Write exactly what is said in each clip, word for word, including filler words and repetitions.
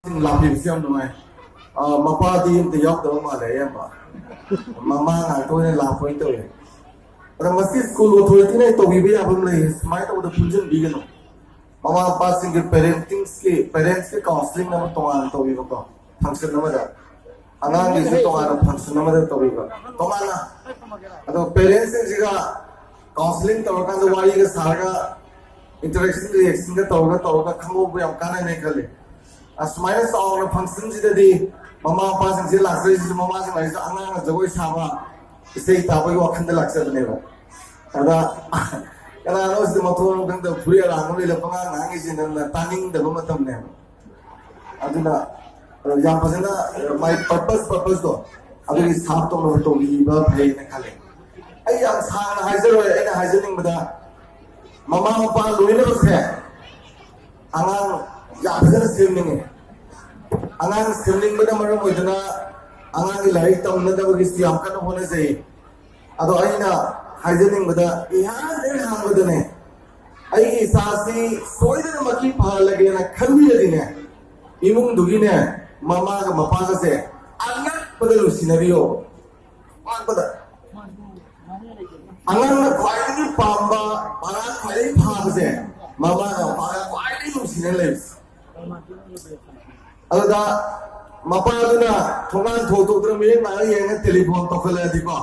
ꯂꯥꯛꯄꯤꯕꯁꯦ ꯌꯥꯝ ꯅꯨꯡꯉꯥꯏ꯫ ꯑ, ꯃꯄꯥꯗꯤ ꯑꯝꯇ ꯌꯥꯎꯗꯕ ꯃꯥꯜꯂꯦ ꯑꯌꯥꯝꯕ꯫ ꯃꯃꯥ ꯉꯥꯛꯇ ꯑꯣꯏꯅ ꯂꯥꯛꯄ ꯑꯣꯏꯅ ꯇꯧꯋꯦ꯫ ꯑꯗ ꯃꯁꯤ ꯁ꯭ꯀꯨꯜ ꯑꯣꯊꯣꯔꯤꯇꯤꯅ ꯇꯧꯕꯤꯕ ꯌꯥꯕ ꯑꯃ ꯂꯩ, ꯁꯨꯃꯥꯏꯅ ꯇꯧꯕꯗ ꯄꯨꯟꯁꯤꯟꯕꯤꯒꯅꯨ꯫ ꯃꯃꯥ ꯃꯄꯥꯁꯤꯡꯒꯤ ꯄꯦꯔꯦꯟꯇꯤꯡꯁꯀꯤ, ꯄꯦꯔꯦꯟꯁꯀꯤ ꯀꯥꯎꯟꯁꯤꯂꯤꯡ ꯑꯃ ꯇꯣꯉꯥꯟꯅ ꯇꯧꯕꯤꯕꯀꯣ, ꯐꯪꯁꯟ ꯑꯃꯗ꯫ ꯑꯉꯥꯡꯒꯤꯁꯨ ꯇꯣꯉꯥꯟꯅ ꯐꯪꯁꯟ ꯑꯃꯗ ꯇꯧꯕꯤꯕ꯫ ꯇꯣꯉꯥꯟꯅ꯫ ꯑꯗꯣ ꯄꯦꯔꯦꯟꯁꯁꯤꯡꯁꯤꯒ ꯀꯥꯎꯟꯁꯤꯂꯤꯡ ꯇꯧꯔꯀꯥꯟꯗ ꯋꯥꯔꯤꯒ ꯁꯥꯔꯒ ꯏꯟꯇꯔꯦꯛꯁꯟ ꯔꯤꯌꯦꯛꯁꯟꯒ ꯇꯧꯔꯒ ꯇꯧꯔꯒ ꯈꯪꯍꯧꯕ ꯌꯥꯝ ꯀꯥꯟꯅꯅꯦ ꯈꯜꯂꯤ꯫ ꯑꯁꯨꯃꯥꯏꯅ ꯆꯥꯎꯅ ꯐꯪꯁꯟꯁꯤꯗꯗꯤ ꯃꯃꯥ ꯃꯄꯥꯁꯤꯡꯁꯦ ꯂꯥꯛꯆꯔꯤꯁꯤꯁꯨ, ꯃꯃꯥꯁꯤꯡ ꯂꯥꯛꯏꯁꯤꯁꯨ ꯑꯉꯥꯡꯅ ꯖꯒꯣꯏ ꯁꯥꯕ, ꯏꯁꯩ ꯇꯥꯕꯒꯤ ꯋꯥꯈꯜꯗ ꯂꯥꯛꯆꯕꯅꯦꯕ꯫ ꯑꯗ ꯀꯅꯥꯅꯣ ꯁꯤꯗ ꯃꯊꯣꯡ ꯃꯔꯝ ꯈꯪꯗꯕ ꯐꯨꯔꯤꯠ ꯑꯔꯥꯡꯕ ꯂꯤꯠꯂꯛꯄ ꯑꯉꯥꯡ ꯉꯥꯡꯉꯤꯁꯦ ꯅꯪꯅ ꯇꯥꯅꯤꯡꯗꯕ ꯃꯇꯝꯅꯦꯕ꯫ ꯑꯗꯨꯅ ꯌꯥꯝ ꯐꯖꯅ, ꯃꯥꯏ ꯄꯔꯄꯁ, ꯄꯔꯄꯁꯇꯣ ꯑꯗꯨꯒꯤ ꯁꯥꯞ ꯇꯧꯅꯕ ꯇꯧꯕꯤꯕ ꯐꯩꯅ ꯈꯜꯂꯦ꯫ ꯑꯩ ꯌꯥꯝ ꯁꯥꯡꯅ ꯍꯥꯏꯖꯔꯣꯏ, ꯑꯩꯅ ꯍꯥꯏꯖꯅꯤꯡꯕꯗ ꯃꯃꯥ ꯃꯄꯥ ꯂꯣꯏꯅꯃꯛꯁꯦ ꯑꯉꯥꯡ ꯌꯥꯝ ꯐꯖꯅ ꯁꯦꯝꯅꯤꯡꯉꯤ꯫ ꯑꯉꯥꯡ ꯁꯦꯝꯅꯤꯡꯕꯅ ꯃꯔꯝ ꯑꯣꯏꯗꯨꯅ ꯑꯉꯥꯡꯒꯤ ꯂꯥꯏꯔꯤꯛ ꯇꯝꯅꯗꯕꯒꯤꯁꯨ ꯌꯥꯝ ꯀꯟꯅ ꯍꯣꯠꯅꯖꯩ꯫ ꯑꯗꯣ ꯑꯩꯅ ꯍꯥꯏꯖꯅꯤꯡꯕꯗ ꯏꯍꯥꯟ ꯍꯦꯛ ꯍꯥꯟꯕꯗꯅꯦ, ꯑꯩꯒꯤ ꯏꯆꯥꯁꯤ ꯁꯣꯏꯗꯅꯃꯛꯀꯤ ꯐꯍꯜꯂꯒꯦꯅ ꯈꯟꯕꯤꯔꯗꯤꯅꯦ, ꯏꯃꯨꯡꯗꯨꯒꯤꯅꯦ ꯃꯃꯥꯒ ꯃꯄꯥꯒꯁꯦ ꯑꯉꯛꯄꯗ ꯅꯨꯡꯁꯤꯅꯕꯤꯌꯣ꯫ ꯑꯉꯛꯄꯗ꯫ ꯑꯉꯥꯡꯅ ꯈ꯭ꯋꯥꯏꯗꯒꯤ ꯄꯥꯝꯕ, ꯄꯔꯥ ꯈ꯭ꯋꯥꯏꯗꯒꯤ ꯐꯥꯕꯁꯦ ꯃꯃꯥꯒ ꯃꯄꯥꯒ ꯈ꯭ꯋꯥꯏꯗꯒꯤ ꯅꯨꯡꯁꯤꯅ ꯂꯩꯕꯁꯦ꯫ ꯑꯗꯨꯗ ꯃꯄꯥꯗꯨꯅ ꯊꯣꯡꯒꯥꯟ ꯊꯣꯛꯇꯣꯛꯇꯅ ꯃꯤꯔꯦꯝ ꯅꯥꯏꯔ ꯌꯦꯡꯉ ꯇꯦꯂꯤꯐꯣꯟ ꯇꯧꯈꯠꯂꯛꯑꯗꯤꯀꯣ,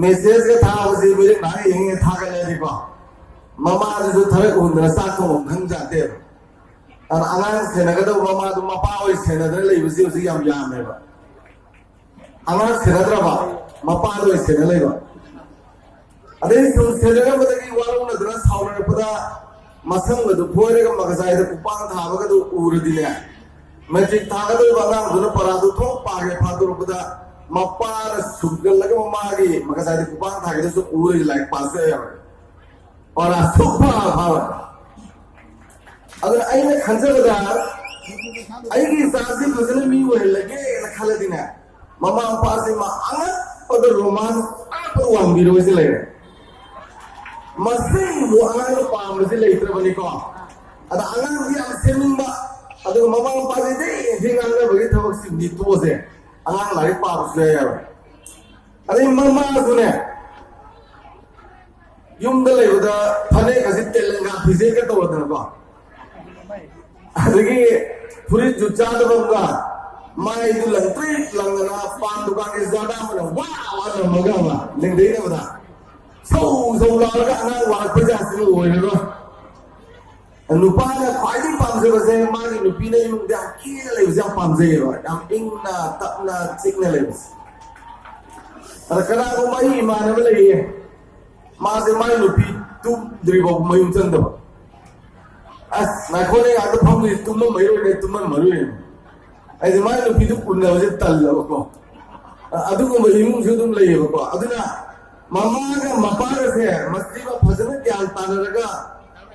ꯃꯦꯁꯦꯖꯀ ꯊꯥꯕꯁꯤ ꯃꯤꯔꯦꯝ ꯅꯥꯏꯔ ꯌꯦꯡꯉ ꯊꯥꯒꯠꯂꯛꯑꯗꯤꯀꯣ, ꯃꯃꯥꯗꯨꯁꯨ ꯊꯔꯛ ꯍꯨꯟꯗꯅ ꯆꯥꯛ ꯊꯣꯡꯐꯝ ꯈꯪꯖꯥꯠꯇꯦꯕ꯫ ꯑꯗꯨꯅ ꯑꯉꯥꯡ ꯁꯦꯟꯅꯒꯗꯕ ꯃꯃꯥꯗꯨ ꯃꯄꯥ ꯑꯣꯏ ꯁꯦꯟꯅꯗꯅ ꯂꯩꯕꯁꯤ ꯍꯧꯖꯤꯛ ꯌꯥꯝ ꯌꯥꯝꯃꯦꯕ꯫ ꯑꯉꯥꯡ ꯁꯦꯟꯅꯗ꯭ꯔꯕ, ꯃꯄꯥꯗ ꯑꯣꯏꯅ ꯁꯦꯟꯅ ꯂꯩꯕ꯫ ꯑꯗꯩ ꯁꯨꯝ ꯁꯦꯟꯅꯔꯝꯕꯗꯒꯤ ꯋꯥꯔꯧꯅꯗꯅ ꯁꯥꯎꯅꯔꯛꯄꯗ ꯃꯁꯝꯒꯗꯨ ꯐꯣꯏꯔꯒ ꯃꯒꯖꯥꯏꯗ ꯈꯨꯄꯥꯡ ꯊꯥꯕꯒꯗꯨ ꯎꯔꯗꯤꯅꯦ, ꯃꯦꯇ꯭ꯔꯤꯛ ꯊꯥꯒꯗꯧꯔꯤꯕ ꯑꯉꯥꯡꯗꯨꯅ ꯄꯔꯥꯗꯨ ꯊꯣꯛ ꯄꯥꯒꯦ ꯐꯥꯗꯣꯔꯛꯄꯗ ꯃꯄꯥꯅ ꯁꯨꯝꯒꯜꯂꯒ ꯃꯃꯥꯒꯤ ꯃꯒꯖꯥꯏꯗ ꯈꯨꯄꯥꯡ ꯊꯥꯒꯦꯗꯁꯨ ꯎꯔꯗꯤ ꯂꯥꯏꯔꯤꯛ ꯄꯥꯁ ꯇꯧ ꯌꯥꯔꯣꯏ꯫ ꯄꯔꯥ ꯁꯨꯛꯐꯥ ꯐꯥꯔꯣꯏ꯫ ꯑꯗꯨꯅ ꯑꯩꯅ ꯈꯟꯖꯕꯗ ꯑꯩꯒꯤ ꯏꯆꯥꯁꯤ ꯐꯖꯅ ꯃꯤ ꯑꯣꯏꯍꯜꯂꯒꯦꯅ ꯈꯜꯂꯗꯤꯅꯦ, ꯃꯃꯥ ꯃꯄꯥꯁꯤ ꯃꯥ ꯑꯉꯛꯄꯗ ꯔꯣꯃꯥꯟꯁ ꯑꯉꯛꯄꯗ ꯋꯥꯡꯕꯤꯔꯣꯏꯁꯤ ꯂꯩꯔꯦ꯫ ꯃꯁꯤꯕꯨ ꯑꯉꯥꯡꯅ ꯄꯥꯝꯕꯁꯤ ꯂꯩꯇ꯭ꯔꯕꯅꯤꯀꯣ꯫ ꯑꯗ ꯑꯉꯥꯡꯁꯤ ꯌꯥꯝ ꯁꯦꯝꯅꯤꯡꯕ, ꯑꯗꯨꯒ ꯃꯃꯥ ꯃꯄꯥꯁꯤꯗꯤ ꯍꯦꯛ ꯉꯥꯡꯅꯕꯒꯤ ꯊꯕꯛꯁꯤꯗꯤ ꯇꯣꯛꯑꯁꯦ, ꯑꯉꯥꯡ ꯂꯥꯏꯔꯤꯛ ꯄꯥꯕꯁꯨ ꯌꯥꯏꯑꯕ꯫ ꯑꯗꯩ ꯃꯃꯥꯁꯨꯅꯦ, ꯌꯨꯝꯗ ꯂꯩꯕꯗ ꯐꯅꯦꯛ ꯑꯁꯤ ꯇꯦꯂꯪꯒꯥ ꯐꯤꯖꯦꯠꯀ ꯇꯧꯔꯗꯅꯀꯣ, ꯑꯗꯒꯤ ꯐꯨꯔꯤꯠꯁꯨ ꯆꯥꯗꯕ ꯑꯃꯒ, ꯃꯥꯏꯗꯨ ꯂꯪꯇ꯭ꯔꯤꯛ ꯂꯪꯗꯅ ꯄꯥꯟ ꯗꯨꯀꯥꯟꯒꯤ ꯖꯥꯗꯥ ꯑꯃꯅ ꯋꯥ ꯋꯥ ꯅꯝꯃꯒ ꯑꯃ ꯂꯦꯡꯗꯩꯅꯕꯗ ꯁꯧ ꯁꯧ ꯂꯥꯎꯔꯒ ꯑꯉꯥꯡ ꯋꯥꯔꯛꯄ ꯖꯥꯠꯁꯤꯅ ꯑꯣꯏꯔꯔꯣꯏ꯫ ꯅꯨꯄꯥꯅ ꯈ꯭ꯋꯥꯏꯗꯒꯤ ꯄꯥꯝꯖꯕꯁꯦ ꯃꯥꯒꯤ ꯅꯨꯄꯤꯅ ꯏꯃꯨꯡꯗ ꯌꯥꯝ ꯀꯦꯅ ꯂꯩꯕꯁꯦ ꯌꯥꯝ ꯄꯥꯝꯖꯩꯌꯦꯕ, ꯌꯥꯝ ꯏꯪꯅ ꯇꯞꯅ ꯆꯤꯛꯅ ꯂꯩꯕꯁꯦ꯫ ꯑꯗ ꯀꯅꯥꯒꯨꯝꯕ ꯑꯩ ꯏꯃꯥꯟꯅꯕ ꯂꯩꯌꯦ, ꯃꯥꯁꯦ ꯃꯥꯏ ꯅꯨꯄꯤ ꯇꯨꯝꯗ꯭ꯔꯤꯐꯥꯎ ꯃꯌꯨꯝ ꯆꯪꯗꯕ꯫ ꯑꯁ ꯉꯥꯏꯈꯣꯅꯦ, ꯑꯗ ꯐꯝꯗꯣꯏꯁꯦ ꯇꯨꯝꯃꯝꯃꯩꯔꯣꯏꯅꯦ, ꯇꯨꯝꯃꯝꯃꯔꯣꯏꯅꯦ꯫ ꯑꯩꯁꯦ ꯃꯥꯏ ꯅꯨꯄꯤꯗꯨ ꯎꯅꯕꯁꯦ ꯇꯜꯂꯕꯀꯣ꯫ ꯑ- ꯑꯗꯨꯒꯨꯝꯕ ꯏꯃꯨꯡꯁꯨ ꯑꯗꯨꯝ ꯂꯩꯌꯦꯕꯀꯣ꯫ ꯑꯗꯨꯅ ꯃꯃꯥꯒ ꯃꯄꯥꯒꯁꯦ ꯃꯁꯤꯃ ꯐꯖꯅ ꯒ꯭ꯌꯥꯟ ꯇꯥꯅꯔꯒ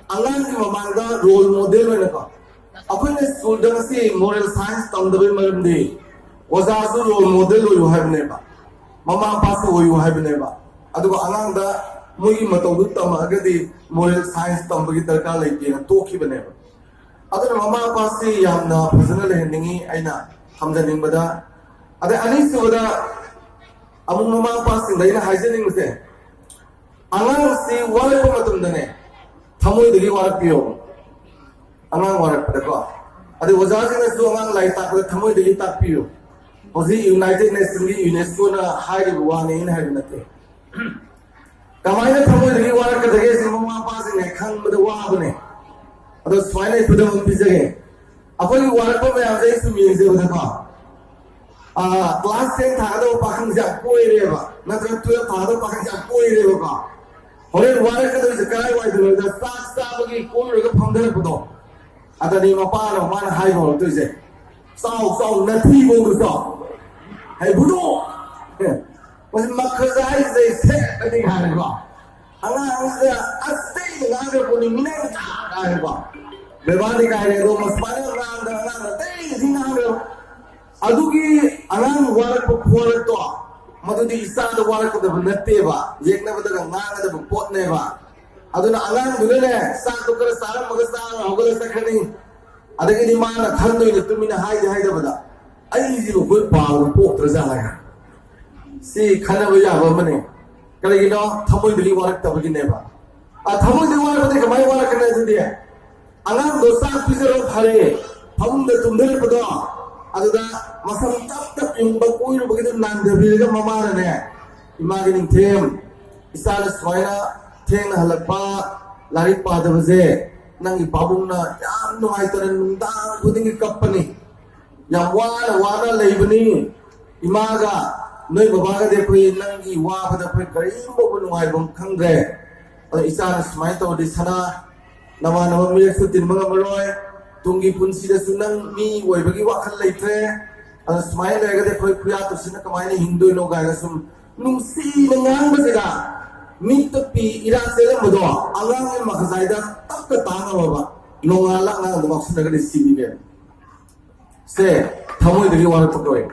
ꯑꯉꯥꯡꯒꯤ ꯃꯃꯥꯡꯗ ꯔꯣꯜ ꯃꯣꯗꯦꯜ ꯑꯣꯏꯅꯀꯣ, ꯑꯩꯈꯣꯏꯅ ꯁ꯭ꯀꯨꯜꯗ ꯉꯁꯤ ꯃꯣꯔꯦꯜ ꯁꯥꯏꯟꯁ ꯇꯝꯗꯕꯩ ꯃꯔꯝꯗꯤ ꯑꯣꯖꯥꯁꯨ ꯔꯣꯜ ꯃꯣꯗꯦꯜ ꯑꯣꯏꯌꯨ ꯍꯥꯏꯕꯅꯦꯕ, ꯃꯃꯥ ꯃꯄꯥꯁꯨ ꯑꯣꯏꯌꯨ ꯍꯥꯏꯕꯅꯦꯕ꯫ ꯑꯗꯨꯒ ꯑꯉꯥꯡꯗ ꯃꯣꯏꯒꯤ ꯃꯇꯧꯗꯨ ꯇꯝꯃꯛꯑꯒꯗꯤ ꯃꯣꯔꯦꯜ ꯁꯥꯏꯟꯁ ꯇꯝꯕꯒꯤ ꯗꯔꯀꯥꯔ ꯂꯩꯇꯦꯅ ꯇꯣꯛꯈꯤꯕꯅꯦꯕ꯫ ꯑꯗꯨꯅ ꯃꯃꯥ ꯃꯄꯥꯁꯤ ꯌꯥꯝꯅ ꯐꯖꯅ ꯂꯩꯍꯟꯅꯤꯡꯉꯤ ꯑꯩꯅ ꯊꯝꯖꯅꯤꯡꯕꯗ꯫ ꯑꯗꯩ ꯑꯅꯤꯁꯨꯕꯗ ꯑꯃꯨꯛ ꯃꯃꯥ ꯃꯄꯥꯁꯤꯡꯗ ꯑꯩꯅ ꯍꯥꯏꯖꯅꯤꯡꯕꯁꯦ, ꯑꯉꯥꯡꯁꯤ ꯋꯥꯔꯛꯄ ꯃꯇꯝꯗꯅꯦ, ꯊꯃꯣꯏꯗꯒꯤ ꯋꯥꯔꯛꯄꯤꯌꯣ꯫ ꯑꯉꯥꯡ ꯋꯥꯔꯛꯄꯗꯀꯣ, ꯑꯗꯩ ꯑꯣꯖꯥꯁꯤꯡꯅꯁꯨ ꯑꯉꯥꯡ ꯂꯥꯏꯔꯤꯛ ꯇꯥꯛꯄꯗ ꯊꯃꯣꯏꯗꯒꯤ ꯇꯥꯛꯄꯤꯌꯨ꯫ ꯍꯧꯖꯤꯛ ꯌꯨꯅꯥꯏꯇꯦꯠ ꯅꯦꯁꯟꯒꯤ ꯌꯨꯅꯦꯁꯀꯣꯅ ꯍꯥꯏꯔꯤꯕ ꯋꯥꯅꯤ, ꯑꯩꯅ ꯍꯥꯏꯕ ꯅꯠꯇꯦ꯫ ꯀꯃꯥꯏꯅ ꯊꯃꯣꯏꯗꯒꯤ ꯋꯥꯔꯛꯀꯗꯒꯦ ꯁꯤ ꯃꯃꯥ ꯃꯄꯥꯁꯤꯡꯅ ꯈꯪꯕꯗ ꯋꯥꯕꯅꯦ꯫ ꯑꯗꯣ ꯁꯨꯃꯥꯏꯅ ꯑꯩ ꯈꯨꯗꯝ ꯑꯃ ꯄꯤꯖꯒꯦ꯫ ꯑꯩꯈꯣꯏꯒꯤ ꯋꯥꯔꯛꯄ ꯃꯌꯥꯝꯁꯦ ꯑꯩ ꯁꯨꯝ ꯌꯦꯡꯖꯕꯗꯀꯣ, ꯑ, ꯀ꯭ꯂꯥꯁ ꯇꯦꯟ ꯊꯥꯒꯗꯕ ꯄꯥꯈꯪꯁꯦ ꯌꯥꯝ ꯀꯣꯏꯔꯦꯕ, ꯅꯠꯇ꯭ꯔꯒ ꯇꯨꯌꯦꯜꯞ ꯊꯥꯒꯗꯕ ꯄꯥꯈꯪꯁꯦ ꯌꯥꯝ ꯀꯣꯏꯔꯦꯕꯀꯣ꯫ ꯍꯣꯔꯦꯟ ꯋꯥꯔꯛꯀꯗꯣꯏꯁꯦ ꯀꯗꯥꯏꯋꯥꯏꯗꯅꯣꯗ ꯆꯥꯛ ꯆꯥꯕꯒꯤ ꯀꯣꯜꯂꯨꯔꯒ ꯐꯝꯊꯔꯛꯄꯗꯣ, ꯑꯗꯅꯤ ꯃꯄꯥꯅ ꯃꯥꯅ ꯍꯥꯏꯕ ꯍꯧꯔꯛꯇꯣꯏꯁꯦ, "ꯆꯥꯎ ꯆꯥꯎ, ꯅꯊꯤꯕꯧꯗ ꯆꯥꯎ, ꯍꯩꯕꯨꯗꯣ, ꯃꯁꯤ ꯃꯈꯜꯁꯦ ꯍꯥꯏꯁꯦ ꯁꯦꯠ ꯑꯅꯤ ꯍꯥꯏꯔꯦꯀꯣ꯫ ꯑꯉꯥꯡꯁꯤꯗ ꯑꯁ ꯑꯇꯩ ꯉꯥꯡꯈ꯭ꯔ ꯄꯣꯠꯅꯤ, ꯃꯤꯅ ꯆꯥ ꯍꯥꯏꯔꯦꯀꯣ꯫ ꯕꯦꯕꯥꯔꯗꯤ ꯀꯥꯏꯔꯦ, ꯑꯗꯣ ꯃꯁꯨꯃꯥꯏꯅ ꯉꯥꯡꯗ ꯑꯉꯥꯡ ꯑꯇꯩ ꯁꯤ ꯉꯥꯡꯈ꯭ꯔ ꯑꯗꯨꯒꯤ ꯑꯉꯥꯡ ꯋꯥꯔꯛꯄ ꯈꯨꯋꯥꯔꯛꯇꯣ, ꯃꯗꯨꯗꯤ ꯏꯆꯥꯗ ꯋꯥꯔꯛꯀꯗꯕ ꯅꯠꯇꯦꯕ, ꯌꯦꯛꯅꯕꯗꯒ ꯉꯥꯡꯒꯗꯕ ꯄꯣꯠꯅꯦꯕ꯫ ꯑꯗꯨꯅ ꯑꯉꯥꯡꯗꯨꯅꯅꯦ, ꯆꯥꯛꯇꯣ ꯈꯔ ꯆꯥꯔꯝꯃꯒ ꯆꯥꯔꯒ ꯍꯧꯒꯠꯂ ꯆꯠꯈ꯭ꯔꯅꯤ꯫ ꯑꯗꯒꯤꯗꯤ ꯃꯥꯅ ꯈꯟꯗꯣꯏꯅ ꯇꯨꯃꯤꯟꯅ ꯍꯥꯏꯗꯤ ꯍꯥꯏꯗꯕꯗ, "ꯑꯩꯁꯤꯕꯨ ꯑꯩꯈꯣꯏ ꯄꯥꯎ ꯄꯣꯛꯇ꯭ꯔꯖꯥꯠꯂꯒ?" ꯁꯤ ꯈꯟꯅꯕ ꯌꯥꯕ ꯑꯃꯅꯤ꯫ ꯀꯔꯤꯒꯤꯅꯣ? ꯊꯃꯣꯏꯗꯒꯤ ꯋꯥꯔꯛꯇꯕꯒꯤꯅꯦꯕ꯫ ꯑ, ꯊꯃꯣꯏꯗꯒꯤ ꯋꯥꯔꯛꯄꯗꯤ ꯀꯃꯥꯏꯅ ꯋꯥꯔꯛꯀꯅꯤ ꯑꯗꯨꯗꯤ? ꯑꯉꯥꯡꯗꯣ ꯆꯥꯛ ꯄꯤꯖꯔꯣ ꯐꯔꯦ, ꯐꯃꯨꯡꯗ ꯇꯨꯝꯊꯔꯛꯄꯗꯣ, ꯑꯗꯨꯗ ꯃꯁꯝ ꯇꯞ ꯇꯞ ꯌꯨꯡꯕ ꯀꯣꯏꯔꯨꯕꯒꯤꯗꯨ ꯅꯥꯟꯊꯕꯤꯔꯒ ꯃꯃꯥꯅꯅꯦ, "ꯏꯃꯥꯒꯤ ꯅꯤꯡꯊꯦꯝ, ꯏꯆꯥꯅ ꯁꯨꯃꯥꯏꯅ ꯊꯦꯡꯅ ꯍꯜꯂꯛꯄ, ꯂꯥꯏꯔꯤꯛ ꯄꯥꯗꯕꯁꯦ ꯅꯪꯒꯤ ꯄꯥꯕꯨꯡꯅ ꯌꯥꯝ ꯅꯨꯡꯉꯥꯏꯇꯅ ꯅꯨꯡꯗꯥꯡ ꯈꯨꯗꯤꯡꯒꯤ ꯀꯞꯄꯅꯤ꯫ ꯌꯥꯝ ꯋꯥꯅ ꯋꯥꯅ ꯂꯩꯕꯅꯤ꯫ ꯏꯃꯥꯒ ꯅꯣꯏ ꯕꯕꯥꯒꯗꯤ ꯑꯩꯈꯣꯏ ꯅꯪꯒꯤ ꯋꯥꯕꯗ ꯑꯩꯈꯣꯏ ꯀꯔꯤꯝ ꯐꯥꯎꯕ ꯅꯨꯡꯉꯥꯏꯕ ꯈꯪꯗ꯭ꯔꯦ꯫ ꯑꯗꯣ ꯏꯆꯥꯅ ꯁꯨꯃꯥꯏꯅ ꯇꯧꯔꯗꯤ ꯁꯅꯥ ꯅꯃꯥꯟꯅꯕ ꯃꯤꯔꯛꯁꯨ ꯇꯤꯟꯕ ꯉꯝꯃꯔꯣꯏ꯫ ꯇꯨꯡꯒꯤ ꯄꯨꯟꯁꯤꯗꯁꯨ ꯅꯪ ꯃꯤ ꯑꯣꯏꯕꯒꯤ ꯋꯥꯈꯜ ꯂꯩꯇ꯭ꯔꯦ꯫ ꯑꯗꯣ ꯁꯨꯃꯥꯏꯅ ꯂꯩꯔꯒꯗꯤ ꯑꯩꯈꯣꯏ ꯈꯨꯌꯥ ꯇꯨꯁꯤꯅ ꯀꯃꯥꯏꯅ ꯍꯤꯡꯗꯣꯏꯅꯣ?" ꯀꯥꯏꯅ ꯁꯨꯝ ꯅꯨꯡꯁꯤꯅ ꯉꯥꯡꯕꯁꯤꯗ ꯃꯤꯠꯇ ꯄꯤ ꯏꯔꯥ ꯆꯦꯜꯂꯝꯕꯗꯣ ꯑꯉꯥꯡꯒꯤ ꯃꯈꯖꯥꯏꯗ ꯇꯞꯅ ꯇꯥꯡꯉꯝꯃꯕ꯫ ꯅꯣꯡꯉꯥꯜꯂ ꯑꯉꯥꯡꯗꯣ ꯉꯥꯎꯁꯤꯟꯅꯒꯗꯤ ꯁꯤꯅꯤꯅꯦ꯫ ꯁꯦ ꯊꯃꯣꯏꯗꯒꯤ ꯋꯥꯔꯛꯄ ꯀꯧꯏ꯫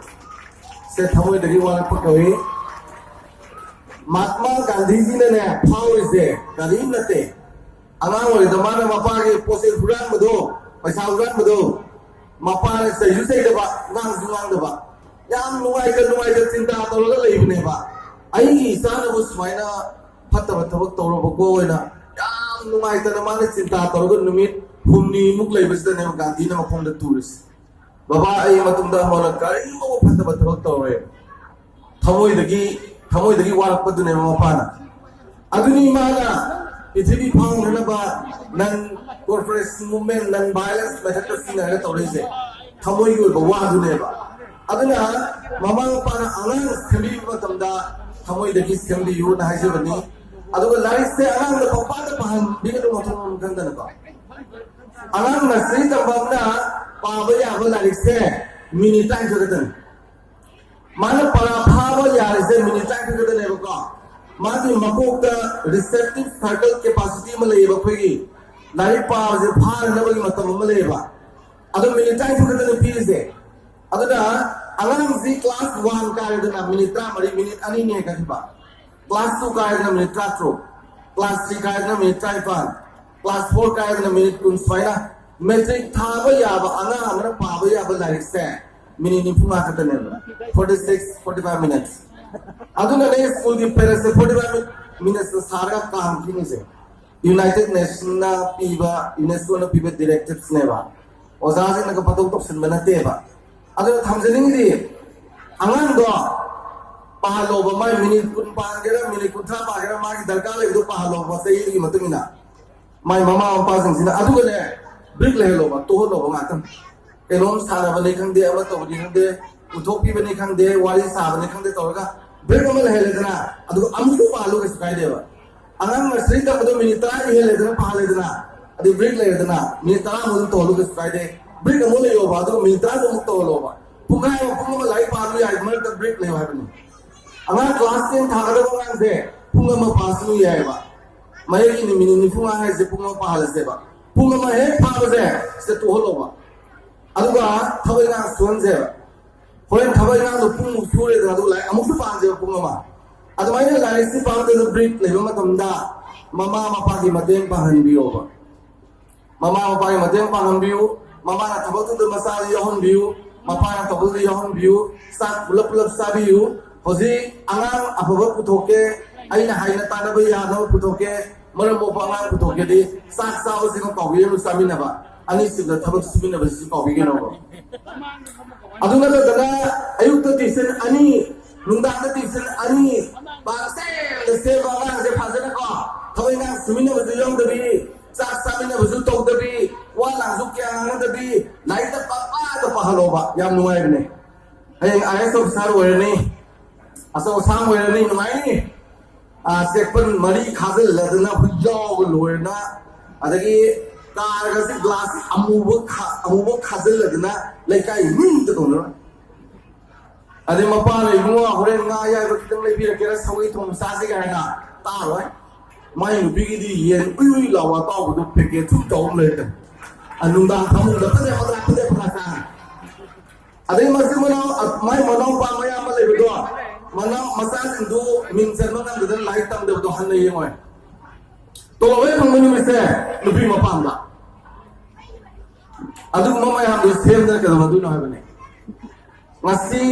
ꯁꯦ ꯊꯃꯣꯏꯗꯒꯤ ꯋꯥꯔꯛꯄ ꯀꯧꯏ꯫ ꯃꯍꯥꯠꯃꯥ ꯒꯥꯟꯙꯤꯖꯤꯅꯅꯦ ꯐꯥꯎꯔꯤꯁꯦ ꯀꯔꯤꯝ ꯅꯠꯇꯦ꯫ ꯑꯉꯥꯡ ꯑꯣꯏꯔꯤꯉꯩꯗ ꯃꯥꯅ ꯃꯄꯥꯒꯤ ꯄꯣꯠ ꯆꯩ ꯍꯨꯔꯥꯟꯕꯗꯣ, ꯄꯩꯁꯥ ꯍꯨꯔꯥꯟꯕꯗꯣ, ꯃꯄꯥꯅ ꯆꯩꯁꯨ ꯆꯩꯗꯕ, ꯉꯥꯡꯁꯨ ꯉꯥꯡꯗꯕ, ꯌꯥꯝ ꯅꯨꯡꯉꯥꯏꯇ ꯅꯨꯡꯉꯥꯏꯇ ꯆꯤꯟꯇꯥ ꯇꯧꯔꯒ ꯂꯩꯕꯅꯦꯕ꯫ "ꯑꯩꯒꯤ ꯏꯆꯥꯅꯕꯨ ꯁꯨꯃꯥꯏꯅ ꯐꯠꯇꯕ ꯊꯕꯛ ꯇꯧꯔꯕꯀꯣ" ꯍꯥꯏꯅ ꯌꯥꯝ ꯅꯨꯡꯉꯥꯏꯇꯅ ꯃꯥꯅ ꯆꯤꯟꯇꯥ ꯇꯧꯔꯒ ꯅꯨꯃꯤꯠ ꯍꯨꯝꯅꯤꯃꯨꯛ ꯂꯩꯕꯁꯤꯗꯅꯦꯕ ꯒꯥꯟꯙꯤꯅ ꯃꯈꯣꯡꯗ ꯇꯨꯔꯤꯁꯦ꯫ "ꯕꯕꯥ, ꯑꯩ ꯃꯇꯨꯡꯗ ꯑꯃꯨꯛ ꯍꯟꯅ ꯀꯔꯤꯒꯨꯝꯕ ꯐꯠꯇꯕ ꯊꯕꯛ ꯇꯧꯔꯣꯏ"꯫ ꯊꯃꯣꯏꯗꯒꯤ, ꯊꯃꯣꯏꯗꯒꯤ ꯋꯥꯔꯛꯄꯗꯨꯅꯦꯕ ꯃꯄꯥꯅ꯫ ꯑꯗꯨꯅꯤ ꯃꯥꯅ ꯄ꯭ꯔꯤꯊꯤꯕꯤ ꯐꯥꯎꯅꯅꯕ non corporation movement, non violence method ꯁꯤꯖꯤꯟꯅꯔꯒ ꯇꯧꯔꯛꯏꯁꯦ꯫ ꯊꯃꯣꯏꯒꯤ ꯑꯣꯏꯕ ꯋꯥꯗꯨꯅꯦꯕ꯫ ꯑꯗꯨꯅ ꯃꯃꯥ ꯃꯄꯥꯅ ꯑꯉꯥꯡ ꯁꯦꯝꯕꯤꯕ ꯃꯇꯝꯗ ꯊꯃꯣꯏꯗꯒꯤ ꯁꯦꯝꯕꯤꯌꯨꯅ ꯍꯥꯏꯖꯕꯅꯤ꯫ ꯑꯗꯨꯒ ꯂꯥꯏꯔꯤꯛꯁꯦ ꯑꯉꯥꯡꯗ ꯄꯪꯄꯥꯗ ꯄꯥꯍꯟꯕꯤꯒꯅꯨ, ꯃꯊꯣꯡ ꯃꯔꯝ ꯈꯪꯗꯅꯀꯣ꯫ ꯑꯉꯥꯡ nursery ꯇꯝꯕ ꯑꯃꯅ ꯄꯥꯕ ꯌꯥꯕ ꯂꯥꯏꯔꯤꯛꯁꯦ ꯃꯤꯅꯤꯠ ꯇꯔꯥꯅꯤꯊꯣꯏ ꯈꯛꯇꯅꯤ꯫ ꯃꯥꯅ ꯄꯔꯥ ꯐꯥꯕ ꯌꯥꯔꯤꯁꯦ ꯃꯤꯅꯤꯠ ꯇꯔꯥꯅꯤꯊꯣꯏ ꯈꯛꯇꯅꯦꯕꯀꯣ꯫ ꯃꯥꯒꯤ ꯃꯀꯣꯛꯇ receptive circle capacity ꯑꯃ ꯂꯩꯌꯦꯕ, ꯑꯩꯈꯣꯏꯒꯤ ꯂꯥꯏꯔꯤꯛ ꯄꯥꯕꯁꯦ ꯐꯥꯅꯅꯕꯒꯤ ꯃꯇꯝ ꯑꯃ ꯂꯩꯌꯦꯕ꯫ ꯑꯗꯣ ꯃꯤꯅꯤꯠ ꯇꯔꯥꯅꯤꯊꯣꯏ ꯈꯛꯇꯅꯦ ꯄꯤꯔꯤꯁꯦ꯫ ꯑꯗꯨꯅ ꯑꯉꯥꯡꯁꯤ class one ꯀꯥꯔꯦꯗꯅ, ꯃꯤꯅꯤꯠ ꯇꯔꯥꯃꯔꯤ, ꯃꯤꯅꯤꯠ ꯑꯅꯤꯅꯤ ꯍꯦꯟꯒꯠꯈꯤꯕ꯫ Class two ꯀꯥꯔꯦꯗꯅ ꯃꯤꯅꯤꯠ ꯇꯔꯥꯇꯔꯨꯛ, class three ꯀꯥꯔꯦꯗꯅ ꯃꯤꯅꯤꯠ ꯇꯔꯥꯅꯤꯄꯥꯟ, class four ꯀꯥꯔꯦꯗꯅ ꯃꯤꯅꯤꯠ ꯀꯨꯟ ꯁꯨꯃꯥꯏꯅ꯫ ꯃꯦꯇ꯭ꯔꯤꯛ ꯊꯥꯕ ꯌꯥꯕ ꯑꯉꯥꯡ ꯑꯃꯅ ꯄꯥꯕ ꯌꯥꯕ ꯂꯥꯏꯔꯤꯛꯁꯦ ꯃꯤꯅꯤꯠ ꯅꯤꯐꯨ ꯃꯉꯥ ꯈꯛꯇꯅꯦꯕ, forty six forty five minutes. ꯑꯗꯨꯅꯅꯦ ꯁ꯭ꯀꯨꯜꯒꯤ ꯄꯦꯔꯦꯠꯁꯦ forty five minutesꯇ ꯁꯥꯔꯒ ꯀꯥꯡ ꯊꯤꯡꯉꯤꯁꯦ꯫ ꯌꯨꯅꯥꯏꯇꯦꯠ ꯅꯦꯁꯟꯅ ꯄꯤꯕ, ꯌꯨꯅꯦꯁꯀꯣꯅ ꯄꯤꯕ ꯗꯤꯔꯦꯛꯇꯤꯞꯁꯅꯦꯕ꯫ ꯑꯣꯖꯥꯁꯤꯡꯅꯒ ꯄꯥꯊꯣꯛ ꯇꯧꯁꯤꯟꯕ ꯅꯠꯇꯦꯕ꯫ ꯑꯗꯨꯅ ꯊꯝꯖꯅꯤꯡꯉꯤꯗꯤ, ꯑꯉꯥꯡꯗꯣ ꯄꯥꯍꯜꯂꯣꯕ, ꯃꯥꯏ ꯃꯤꯅꯤꯠ ꯀꯨꯟ ꯄꯥꯍꯟꯒꯦꯔꯥ, ꯃꯤꯅꯤꯠ ꯀꯨꯟꯊ꯭ꯔꯥ ꯄꯥꯒꯦꯔꯥ, ꯃꯥꯒꯤ ꯗꯔꯀꯥꯔ ꯂꯩꯕꯗꯣ ꯄꯥꯍꯜꯂꯣꯕ ꯆꯍꯤꯗꯨꯒꯤ ꯃꯇꯨꯡ ꯏꯟꯅ꯫ ꯃꯥꯏ ꯃꯃꯥ ꯃꯄꯥꯁꯤꯡꯁꯤꯅ ꯑꯗꯨꯒꯅꯦ, ꯕ꯭ꯔꯦꯛ ꯂꯩꯍꯜꯂꯣꯕ, ꯇꯣꯛꯍꯜꯂꯣꯕ ꯉꯥꯛꯇꯪ꯫ ꯀꯩꯅꯣꯝ ꯁꯥꯟꯅꯕꯅꯤ ꯈꯪꯗꯦ, ꯑꯃ ꯇꯧꯕꯅꯤ ꯈꯪꯗꯦ, ꯎꯊꯣꯛꯄꯤꯕꯅꯤ ꯈꯪꯗꯦ, ꯋꯥꯔꯤ ꯁꯥꯕꯅꯤ ꯈꯪꯗꯦ ꯇꯧꯔꯒ ꯕ꯭ꯔꯦꯛ ꯑꯃ ꯂꯩꯍꯜꯂꯦꯗꯅ, ꯑꯗꯨꯒ ꯑꯃꯨꯛꯁꯨ ꯄꯥꯍꯜꯂꯨ, ꯀꯩꯁꯨ ꯀꯥꯏꯗꯦꯕ꯫ ꯑꯉꯥꯡ ꯅꯔꯁꯔꯤ ꯇꯝꯕꯗꯣ ꯃꯤꯅꯤꯠ ꯇꯔꯥ ꯏꯍꯜꯂꯦꯗꯅ, ꯄꯥꯍꯜꯂꯦꯗꯅ, ꯑꯗꯨ ꯕ꯭ꯔꯦꯛ ꯂꯩꯔꯦꯗꯅ, ꯃꯤꯅꯤꯠ ꯇꯔꯥꯃꯨꯛ ꯑꯗꯨꯝ ꯇꯧꯍꯜꯂꯨ, ꯀꯩꯁꯨ ꯀꯥꯏꯗꯦ꯫ ꯕ꯭ꯔꯦꯛ ꯑꯃꯨꯛ ꯂꯩꯌꯣꯕ, ꯑꯗꯨꯒ ꯃꯤꯅꯤꯠ ꯇꯔꯥꯗꯣ ꯑꯃꯨꯛ ꯇꯧꯍꯜꯂꯣꯕ꯫ ꯄꯨꯡꯈꯥꯏ ꯑꯃ, ꯄꯨꯡ ꯑꯃ ꯂꯥꯏꯔꯤꯛ ꯄꯥꯍꯜꯂꯨ ꯌꯥꯏ, ꯃꯔꯛꯇ ꯕ꯭ꯔꯦꯛ ꯂꯩꯌꯣ ꯍꯥꯏꯕꯅꯤ꯫ ꯑꯉꯥꯡ ꯀ꯭ꯂꯥꯁ ꯇꯦꯟ ꯊꯥꯒꯗꯕ ꯑꯉꯥꯡꯁꯦ ꯄꯨꯡ ꯑꯃ ꯄꯥꯁ ꯇꯧ ꯌꯥꯏꯑꯕ꯫ ꯃꯌꯦꯛꯀꯤꯅꯤ ꯃꯤꯅꯤꯠ ꯅꯤꯐꯨ ꯃꯉꯥ ꯍꯥꯏꯁꯦ ꯄꯨꯡ ꯑꯃ ꯄꯥꯍꯜꯂꯁꯦꯕ꯫ ꯄꯨꯡ ꯑꯃ ꯍꯦꯛ ꯐꯥꯕꯁꯦ ꯁꯤꯗ ꯇꯣꯛꯍꯜꯂꯣꯕ꯫ ꯑꯗꯨꯒ ꯊꯕꯛ ꯏꯪꯈꯥꯡ ꯁꯨꯍꯟꯁꯦꯕ꯫ ꯍꯣꯔꯦꯟ ꯊꯕꯛ ꯏꯪꯈꯥꯡꯗꯣ ꯄꯨꯡꯃꯨꯛ ꯁꯨꯔꯦꯗꯅ, ꯑꯗꯨꯒ ꯂꯥꯏꯔꯤꯛ ꯑꯃꯨꯛꯁꯨ ꯄꯥꯍꯟꯁꯦꯕ ꯄꯨꯡ ꯑꯃ꯫ ꯑꯗꯨꯃꯥꯏꯅ ꯂꯥꯏꯔꯤꯛꯁꯤ ꯄꯥꯕꯗ ꯕ꯭ꯔꯦꯛ ꯂꯩꯕ ꯃꯇꯝꯗ ꯃꯃꯥ ꯃꯄꯥꯒꯤ ꯃꯇꯦꯡ ꯄꯥꯡꯍꯟꯕꯤꯌꯣꯕ꯫ ꯃꯃꯥ ꯃꯄꯥꯒꯤ ꯃꯇꯦꯡ ꯄꯥꯡꯍꯟꯕꯤꯌꯨ꯫ ꯃꯃꯥꯅ ꯊꯕꯛꯇꯨꯗ ꯃꯆꯥꯗꯨ ꯌꯥꯎꯍꯟꯕꯤꯌꯨ꯫ ꯃꯄꯥꯅ ꯊꯕꯛꯇꯨꯗ ꯌꯥꯎꯍꯟꯕꯤꯌꯨ꯫ ꯆꯥꯛ ꯄꯨꯂꯞ ꯄꯨꯂꯞ ꯆꯥꯕꯤꯌꯨ꯫ ꯍꯧꯖꯤꯛ ꯑꯉꯥꯡ ꯑꯐꯕ ꯄꯨꯊꯣꯛꯀꯦ, ꯑꯩꯅ ꯍꯥꯏꯅ ꯇꯥꯟꯅꯕ ꯌꯥꯅꯕ ꯄꯨꯊꯣꯛꯀꯦ, ꯃꯔꯝ ꯃꯣꯛꯄ ꯑꯉꯥꯡ ꯄꯨꯊꯣꯛꯀꯦꯗꯤ ꯆꯥꯛ ꯆꯥꯕꯁꯤꯃ ꯀꯥꯎꯕꯤꯔꯅꯨ, ꯆꯥꯃꯤꯟꯅꯕ꯫ ꯑꯅꯤꯁꯨꯕꯗ ꯊꯕꯛ ꯁꯨꯃꯤꯟꯅꯕꯁꯤꯁꯨ ꯀꯥꯎꯕꯤꯒꯅꯨ꯫ ꯑꯗꯨ ꯅꯠꯇꯗꯅ ꯑꯌꯨꯛꯇ ꯇ꯭ꯌꯨꯁꯟ ꯑꯅꯤ, ꯅꯨꯡꯗꯥꯡꯗ ꯇ꯭ꯌꯨꯁꯟ ꯑꯅꯤ, ꯄꯥꯛꯁꯦꯝꯗ ꯁꯦꯝꯕ ꯑꯉꯥꯡꯁꯦ ꯐꯖꯅꯀꯣ, ꯊꯕꯛ ꯏꯪꯈꯥꯡ ꯁꯨꯃꯤꯟꯅꯕꯁꯨ ꯌꯥꯎꯗꯕꯤ, ꯆꯥꯛ ꯆꯥꯃꯤꯟꯅꯕꯁꯨ ꯇꯧꯗꯕꯤ, ꯋꯥ ꯂꯥꯡꯁꯨ ꯀꯌꯥ ꯉꯥꯡꯅꯗꯕꯤ, ꯂꯥꯏꯔꯤꯛꯇ ꯄꯪꯄꯥꯗ ꯄꯥꯍꯜꯂꯣꯕ꯫ ꯌꯥꯝ ꯅꯨꯡꯉꯥꯏꯕꯅꯦ꯫ ꯍꯌꯦꯡ IAS officer ꯑꯣꯏꯔꯅꯤ, ꯑꯆꯧ ꯑꯁꯥꯡ ꯑꯣꯏꯔꯅꯤ, ꯅꯨꯡꯉꯥꯏꯅꯤ꯫ ꯑꯥ, ꯆꯦꯛꯄꯟ ꯃꯔꯤ ꯈꯥꯖꯤꯜꯂꯗꯅ ꯍꯨꯏꯖꯥꯎꯒ ꯂꯣꯏꯔꯅ, ꯑꯗꯒꯤ ꯀꯥꯔꯒꯁꯤ ꯒ꯭ꯂꯥꯁ ꯑꯃꯨꯕ ꯈꯥ-, ꯑꯃꯨꯕ ꯈꯥꯖꯤꯜꯂꯗꯅ ꯂꯩꯀꯥꯏ ꯃꯤꯗ ꯇꯧꯅꯔꯣꯏ꯫ ꯑꯗꯩ ꯃꯄꯥꯅ, "ꯏꯕꯨꯡꯉꯣ, ꯍꯣꯔꯦꯟ ꯉꯥ ꯑꯌꯥꯏꯕ ꯈꯤꯇꯪ ꯂꯩꯕꯤꯔꯛꯀꯦꯔꯥ, ꯁꯧꯒ꯭ꯔꯤ ꯊꯣꯡꯕ ꯆꯥꯁꯤꯒꯦ" ꯍꯥꯏꯅ ꯇꯥꯔꯣꯏ꯫ ꯃꯥꯏ ꯅꯨꯄꯤꯒꯤꯗꯤ ꯌꯦꯟ ꯎꯏ ꯎꯏ ꯂꯥꯎꯕ ꯑꯇꯥꯎꯕꯗꯨ ꯄꯦꯀꯦꯠ ꯊꯨꯝ ꯇꯧ ꯑꯃ ꯂꯩꯔꯦ꯫ ꯑꯥ, ꯅꯨꯡꯗꯥꯡ ꯐꯃꯨꯡꯗ ꯐꯖ ꯐꯖ ꯐꯖ ꯐꯖ ꯆꯥ꯫ ꯑꯗꯩ ꯃꯁꯤ ꯃꯅꯥꯎ, ꯃꯥꯏ ꯃꯅꯥꯎꯄꯥ ꯃꯌꯥꯝ ꯑꯃ ꯂꯩꯕꯗꯣ, ꯃꯅꯥꯎ ꯃꯆꯥꯁꯤꯡꯗꯨ ꯃꯤꯡ ꯆꯟꯕ ꯉꯝꯗꯗꯅ ꯂꯥꯏꯔꯤꯛ ꯇꯝꯗꯕꯗꯣ ꯍꯟꯅ ꯌꯦꯡꯉꯣꯏ꯫ ꯇꯣꯂꯣꯞ ꯍꯦꯛ ꯐꯪꯕ ꯅꯨꯃꯤꯠꯁꯦ ꯅꯨꯄꯤ ꯃꯄꯥꯝꯗ꯫ ꯑꯗꯨꯒꯨꯝꯕ ꯃꯌꯥꯝꯗꯨ ꯁꯦꯝꯗꯅ ꯀꯩꯗꯧꯅꯗꯣꯏꯅꯣ ꯍꯥꯏꯕꯅꯦ꯫ ꯉꯁꯤ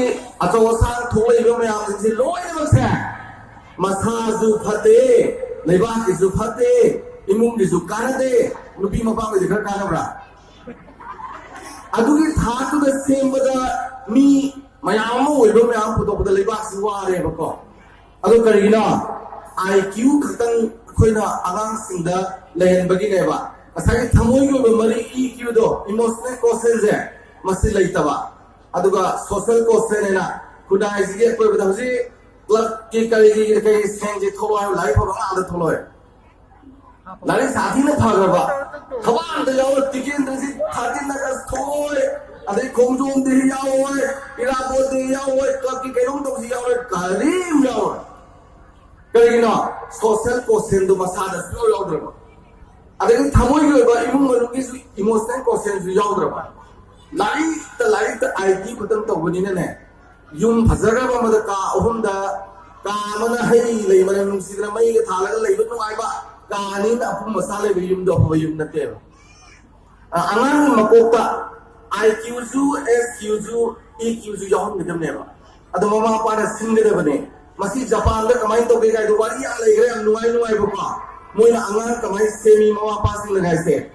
ꯑꯆꯧ ꯑꯁꯥꯡ ꯊꯣꯛꯂꯛꯏꯕ ꯃꯌꯥꯝꯁꯤꯡꯁꯤ ꯂꯣꯏꯅꯃꯛꯁꯦ ꯃꯁꯥꯁꯨ ꯐꯠꯇꯦ, ꯂꯩꯕꯥꯛꯀꯤꯁꯨ ꯐꯠꯇꯦ, ꯏꯃꯨꯡꯒꯤꯁꯨ ꯀꯥꯟꯅꯗꯦ, ꯅꯨꯄꯤ ꯃꯄꯥꯈꯩꯗꯤ ꯈꯔ ꯀꯥꯟꯅꯕ꯭ꯔꯥ? ꯑꯗꯨꯒꯤ ꯊꯥꯛꯇꯨꯗ ꯁꯦꯝꯕꯗ ꯃꯤ ꯃꯌꯥꯝ ꯑꯃ ꯑꯣꯏꯕ ꯃꯌꯥꯝ ꯄꯨꯊꯣꯛꯄꯗ ꯂꯩꯕꯥꯛꯁꯤ ꯋꯥꯔꯦꯕꯀꯣ꯫ ꯑꯗꯣ ꯀꯔꯤꯒꯤꯅꯣ? ꯑꯥꯏ ꯀ꯭ꯌꯨ ꯈꯛꯇꯪ ꯑꯩꯈꯣꯏꯅ ꯑꯉꯥꯡꯁꯤꯡꯗ ꯂꯩꯍꯟꯕꯒꯤꯅꯦꯕ꯫ ꯉꯁꯥꯏꯒꯤ ꯊꯃꯣꯏꯒꯤ ꯑꯣꯏꯕ ꯃꯔꯤ, ꯏ ꯀ꯭ꯌꯨꯗꯣ, ꯏꯃꯣꯁꯅꯦꯜ ꯀꯣꯁꯦꯟꯁꯦ, ꯃꯁꯤ ꯂꯩꯇꯕ꯫ ꯑꯗꯨꯒ ꯁꯣꯁꯦꯜ ꯀꯣꯁꯦꯟ ꯍꯥꯏꯅ ꯈꯨꯟꯅꯥꯏꯁꯤꯒꯤ ꯑꯀꯣꯏꯕꯗ ꯍꯧꯖꯤꯛ ꯀ꯭ꯂꯕꯀꯤ ꯀꯔꯤꯒꯤ ꯀꯔꯤ ꯁꯦꯟꯁꯤ ꯊꯣꯛꯂꯛꯑꯣ ꯍꯥꯏꯕ ꯂꯥꯏꯔꯤꯛ ꯐꯕ ꯉꯥꯛꯇ ꯊꯣꯛꯂꯛꯑꯣ꯫ ꯂꯥꯏꯔꯤꯛ ꯁꯥꯊꯤꯅ ꯐꯈ꯭ꯔꯕ ꯊꯕꯛ ꯑꯝꯇ ꯌꯥꯎꯔꯣꯏ꯫ ꯇꯤꯀꯦꯟꯗ꯭ꯔꯖꯤꯠ, ꯊꯥꯔꯇꯤꯟ ꯑꯥꯒꯁ ꯊꯣꯛꯑꯣꯏ, ꯑꯗꯩ ꯈꯣꯡꯖꯣꯝ ꯗꯦ ꯌꯥꯎꯔꯣꯏ, ꯏꯔꯥꯕꯣꯠ ꯗꯦ ꯌꯥꯎꯔꯣꯏ, ꯀ꯭ꯂꯕꯀꯤ ꯀꯩꯅꯣꯝ ꯇꯧꯁꯤ ꯌꯥꯎꯔꯣꯏ, ꯀꯔꯤꯝ ꯌꯥꯎꯔꯣꯏ꯫ ꯀꯔꯤꯒꯤꯅꯣ? ꯁꯣꯁꯦꯜ ꯀꯣꯁꯦꯟꯗꯨ ꯃꯁꯥꯗ ꯁꯨꯡꯌꯥꯎ ꯌꯥꯎꯗ꯭ꯔꯕ꯫ ꯑꯗꯒꯤ ꯊꯃꯣꯏꯒꯤ ꯑꯣꯏꯕ ꯏꯃꯨꯡ ꯃꯅꯨꯡꯒꯤꯁꯨ ꯏꯃꯣꯁꯅꯦꯜ ꯀꯣꯁꯦꯟꯁꯨ ꯌꯥꯎꯗ꯭ꯔꯕ꯫ ꯂꯥꯏꯔꯤꯛꯇ ꯂꯥꯏꯔꯤꯛꯇ ꯑꯥꯏ ꯀ꯭ꯌꯨ ꯈꯛꯇꯪ ꯇꯧꯕꯅꯤꯅꯅꯦ, ꯌꯨꯝ ꯐꯖꯈ꯭ꯔꯕ ꯑꯃꯗ ꯀꯥ ꯑꯍꯨꯝꯗ, ꯀꯥ ꯑꯃꯅ ꯍꯩ ꯂꯩ ꯃꯅꯝ ꯅꯨꯡꯁꯤꯗꯅ ꯃꯩꯒ ꯊꯥꯜꯂꯒ ꯂꯩꯕ ꯅꯨꯡꯉꯥꯏꯕ, ꯀꯥ ꯑꯅꯤꯅ ꯑꯄꯨꯝ ꯑꯁꯥ ꯂꯩꯕ ꯌꯨꯝꯗꯣ ꯑꯐꯕ ꯌꯨꯝ ꯅꯠꯇꯦꯕ꯫ ꯑ, ꯑꯉꯥꯡꯒꯤ ꯃꯀꯣꯛꯇ ꯑꯥꯏ ꯀ꯭ꯌꯨꯁꯨ, ꯑꯦꯁ ꯀ꯭ꯌꯨꯁꯨ, ꯏ ꯀ꯭ꯌꯨꯁꯨ ꯌꯥꯎꯍꯟꯒꯗꯕꯅꯦꯕ꯫ ꯑꯗꯣ ꯃꯃꯥ ꯃꯄꯥꯅ ꯁꯤꯟꯒꯗꯕꯅꯦ꯫ ꯃꯁꯤ ꯖꯄꯥꯟꯗ ꯀꯃꯥꯏꯅ ꯇꯧꯒꯦ ꯀꯥꯏꯗꯣ ꯋꯥꯔꯤ ꯌꯥꯝ ꯂꯩꯈ꯭ꯔꯦ, ꯌꯥꯝ ꯅꯨꯡꯉꯥꯏ ꯅꯨꯡꯉꯥꯏꯕꯀꯣ꯫ ꯃꯣꯏꯅ ꯑꯉꯥꯡ ꯀꯃꯥꯏꯅ ꯁꯦꯝꯃꯤ, ꯃꯃꯥ ꯃꯄꯥꯁꯤꯡꯅ ꯀꯥꯏꯁꯦ꯫